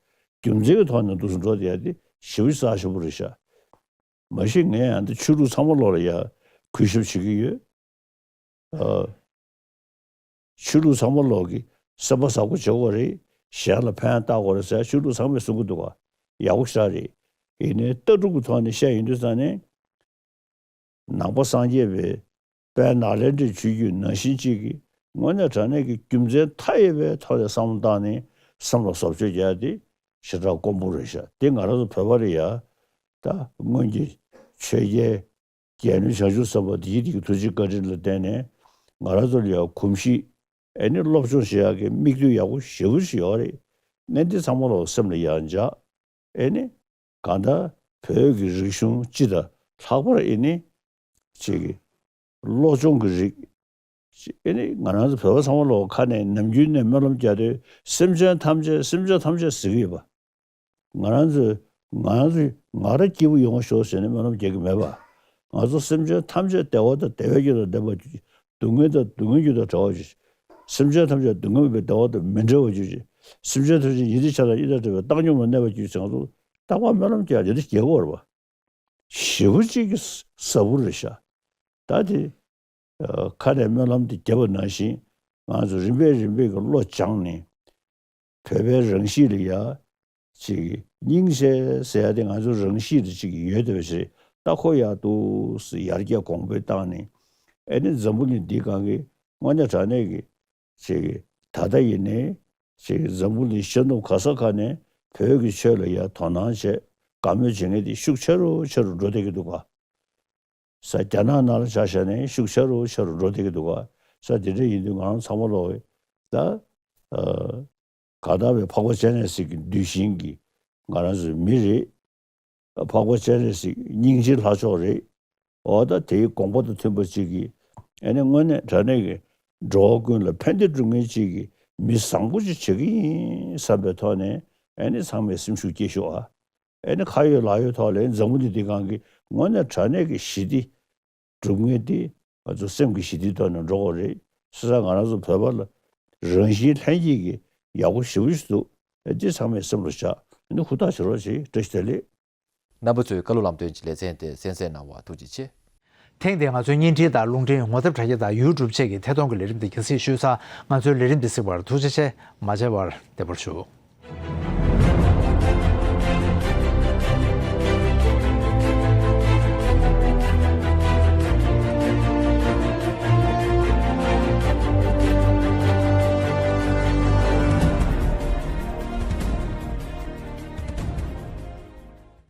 རྒྱུ་མཚན་གྱི་ཐོག་ནས་འདུག་སེ་འགྲོ་བསྡད་ཡག་དེ་ཞེ་པོ་ཞེ་དྲག་ཞེ་པོ་རེད་ཤག་མ་གཞི་ངས་ཡང་འདི་ཆོས་ལུགས་ཚང་མ་ལོག་ལ་ཡ་གུས་ཞབས་བྱེད་ཀྱི་ཡོད། ཨ། ཆོས་ལུགས་ཚང་མ་ལོག་གི་སེམས་པ་བཟང་པོ་བྱེད་དགོས་རེད། གཞན་ལ་ཕན་བཏགས་དགོས་རེད་ཟེར་ཆོས་ལུགས་ཚང་མས་གསུང་གི་འདུག་ག་ཡག་པོ་ཞེ་དྲག་རེད། ཡིན་ནའི་ལྟ་གྲུབ་ཀྱི་ཐོག་ནས་བཤད་ཡོང་དུས་ཙང་ནས། ནང་པ་སངས་རྒྱས་པའི་དཔལ་ནཱ་ལེནྡྲའི་ཆོས་བརྒྱུད་ནང་བཞིན་གཅིག་གིས་དངོས་གནས་དྲང་གནས་ཀྱི་རྒྱུ་མཚན་མཐའ་ཡས་པའི་ཐོག་ནས་བསམ་བློ་བཏང་ནས་སེམས་ལ་བཟོ་བཅོས་རྒྱག་ཡ་དེ་ཞེ་དྲག་དཀོན་པོ་རེད་ཤག་དེ་ང་རང་ཚོ་བོད་པ་ལ་ཡ་ད་སྔོན་གྱི་ཆོས་རྒྱལ། རྒྱལ་བློན་བྱང་ཆུབ་སེམས་དཔའ་དེ་ཡི་དེ་གི་ཐུགས་རྗེ་བཀའ་དྲིན་ལ་བརྟེན་ནས་ང་རང་ཚོ་ལ་ཡང་གོམས་གཤིས་ཨེ་ནི་སློབ་སྦྱོང་བྱེད་ཡག་གི་མིག་ལྟོས་ཡག་པོ་ཞེ་པོ་ཞིག་ཡོད་རེད། གནད་འདི་ཚང་མ་ལོག་སེམས་ལ་ཡང་འཇགས། ཨེ་ནི་གང་ལྟར་བོད་ཀྱི་རིག་གཞུང་སྤྱི་དང་ལྷག་པར་ཨེ་ནི་ཅིག་གི་བློ་སྦྱོང་གི་རིགས། ཨེ་ནི་ང་རང་ཚོ་བོད་པ་ཚང་མ་ལོག་ཁ་ནས་ནམ་རྒྱུན་ནས་སྨོན་ལམ་རྒྱག་དུས་སེམས་ཅན་ཐམས་ཅད་སེམས་ཅན་ཐམས་ཅད་ཟེར་གི་ཡོད་པ། ང་རང་ཚོས་ང་རང་ཚོས་ང་རང་སྐྱིད་པོ་ཡོང་བ་ཤོག་ཟེར་ནས་སྨོན་ལམ་རྒྱག་གི་མེད་པ། ང་ཚོ་སེམས་ཅན་ཐམས་ཅད་བདེ་བ་དང་བདེ་བའི་རྒྱུ་དང་ལྡན་པ་སྡུག་བསྔལ་དང་སྡུག་བསྔལ་རྒྱུ་དང་བྲལ་བ་ཅིག་སེམས་ཅན་ཐམས་ཅད་སྡུག་བསྔལ་མེད་པའི་བདེ་བ་དང་མི་འབྲལ་བ་ཅིག་སེམས་ཅན་ཐམས་ཅད་ཡིད་བདེ་ཆགས་སྡང་གཉིས་དང་བྲལ་བའི་བཏང་སྙོམས་ལ་གནས་པ་ཅིག་ཟེར་ང་ཚོ་རྟག་པར་སྨོན་ལམ་རྒྱག་དེ་འདྲ་རྒྱག་གི་ཡོད་རེད་པ། ཞེ་པོ་ཅིག་གི་ཟབ་པོ་རེད་ཤག་ད་དེ་ཁ་ནས་སྨོན་ལམ་དེ་བརྒྱབ་པ་ནང་བཞིན་ང་ཚོ་རིམ་པས་རིམ་པས་ཀྱི་བློ་སྦྱངས་ནས། བོད་པའི་རང་གཤིས་ལ་ཡ། ཅིག་སྙིང་རྗེ་ཟེར་ཡ་དེ་ང་ཚོ་རང་གཤིས་ལ་ཅིག་ཡོད་བསྡད་པ་ཞིག་རེད། ད་ཁོ་ཡག་འདུག་སེ་ཡར་རྒྱས་གོང་འཕེལ་བཏང་ནས། ཨེ་ནི་འཛམ་བུ་གླིང་འདིའི་སྒང་གི་དངོས་གནས་དྲང་གནས་ཀྱི་ཅིག་ད་ལྟ་ཡིན་ནའི་ཅིག་འཛམ་བུ་གླིང་ཤར་ནུབ་ག་ས་ག་ནས་བོད་ཀྱི་ཆོས་ལ་ཡ་དོ་སྣང་བྱས་དགའ་མོས་བྱེད་མཁན་དེ་ཤུགས་ཆེ་རུ་ཆེ་རུ་འགྲོ་བསྡད་ཀྱི་འདུག་ག་ས་རྒྱ་ནག་ནང་ལ་ཆ་བཞག་ནས་ཤུགས་ཆེ་རུ་ཆེ་རུ་འགྲོ་བསྡད་ཀྱི་འདུག་ག་ས་དེ་འདྲ་ཡིན་དུས་ང་རང་ཚང་མ་ལོག་ད་ཨ་གང་ལྟར་བའི་འཕགས་པ་སྤྱན་རས་གཟིགས་ཀྱི་གདུལ་ཞིང་གི་ང་རང་ཚོའི་མི་རེད། འཕགས་པ་སྤྱན་རས་གཟིགས་སྙིང་རྗེའི་ལྷ་མཆོག་རེད། འོ་ད་དེའི་དགོངས་པ་དང་མཐུན་པ་ཅིག་གིས་ཨེ་ནི་དངོས་གནས་དྲང་གནས་ཀྱི་འགྲོ་བ་ཀུན་ལ་ཕན་བདེ་སྒྲུབ་མཁན་ཅིག་གི་མི་བཟང་པོ་ཅིག་བྱེད་ཀྱི་ཡིན་བསམ་པའི་ཐོག་ནས་ཨེ་ནི་ཚང་མས་སེམས་ཤུགས་སྐྱེད་ཤོག་ཨ། ཨེ་ནི་ཁ་ཡོད་ལག་ཡོད་ཐོག་ལ་འཛམ་བུ་གླིང་འདི་སྒང་གི་དངོས་གནས་དྲང་གནས་ཀྱི་ཞི་བདེ་སྒྲུབ་མཁན་དེ་ང་ཚོ་སེམས་ཀྱི་ཞི་བདེའི་ཐོག་ནས་འགྲོ་དགོས་རེད། བྱས་ཙང་ང་རང་ཚོ་བོད་པ་ལ་རང་བཞིན་ལྷན་སྐྱེས་ཀྱི་ཡག་པོ་ཞེ་པོ་ཞིག་འདུག་ཨེ་འདི་ཚང་མས་སེམས་ལ་བཞག་ཨེ་ནི་ཧུར་ཐག་བྱེད་རོགས་བྱེད། བཀྲ་ཤིས་བདེ་ལེགས། རྣམ་པ་ཚོས་བཀའ་སློབ་ལམ་སྟོན་གྱི་ལེ་ཚན་དེ་གསན་གཟིགས་གནང་བར་ཐུགས་རྗེ་ཆེ། ཐེངས་འདིའི་ང་ཚོའི་བརྙན་འཕྲིན་དང་རླུང་འཕྲིན་ངོ་དེབ་དྲ་རྒྱ་དང་ཡུ་ཊུབ་བཅས་ཀྱི་ཐད་གཏོང་གི་ལས་རིམ་དེ་གལ་སྲིད་ཤོད་ཚར། ང་ཚོའི་ལས་རིམ་འདི་གཟིགས་པར་ཐུགས་རྗེ་ཆེ། མ་མཇལ་བར་བདེ་པོར་བཞུགས།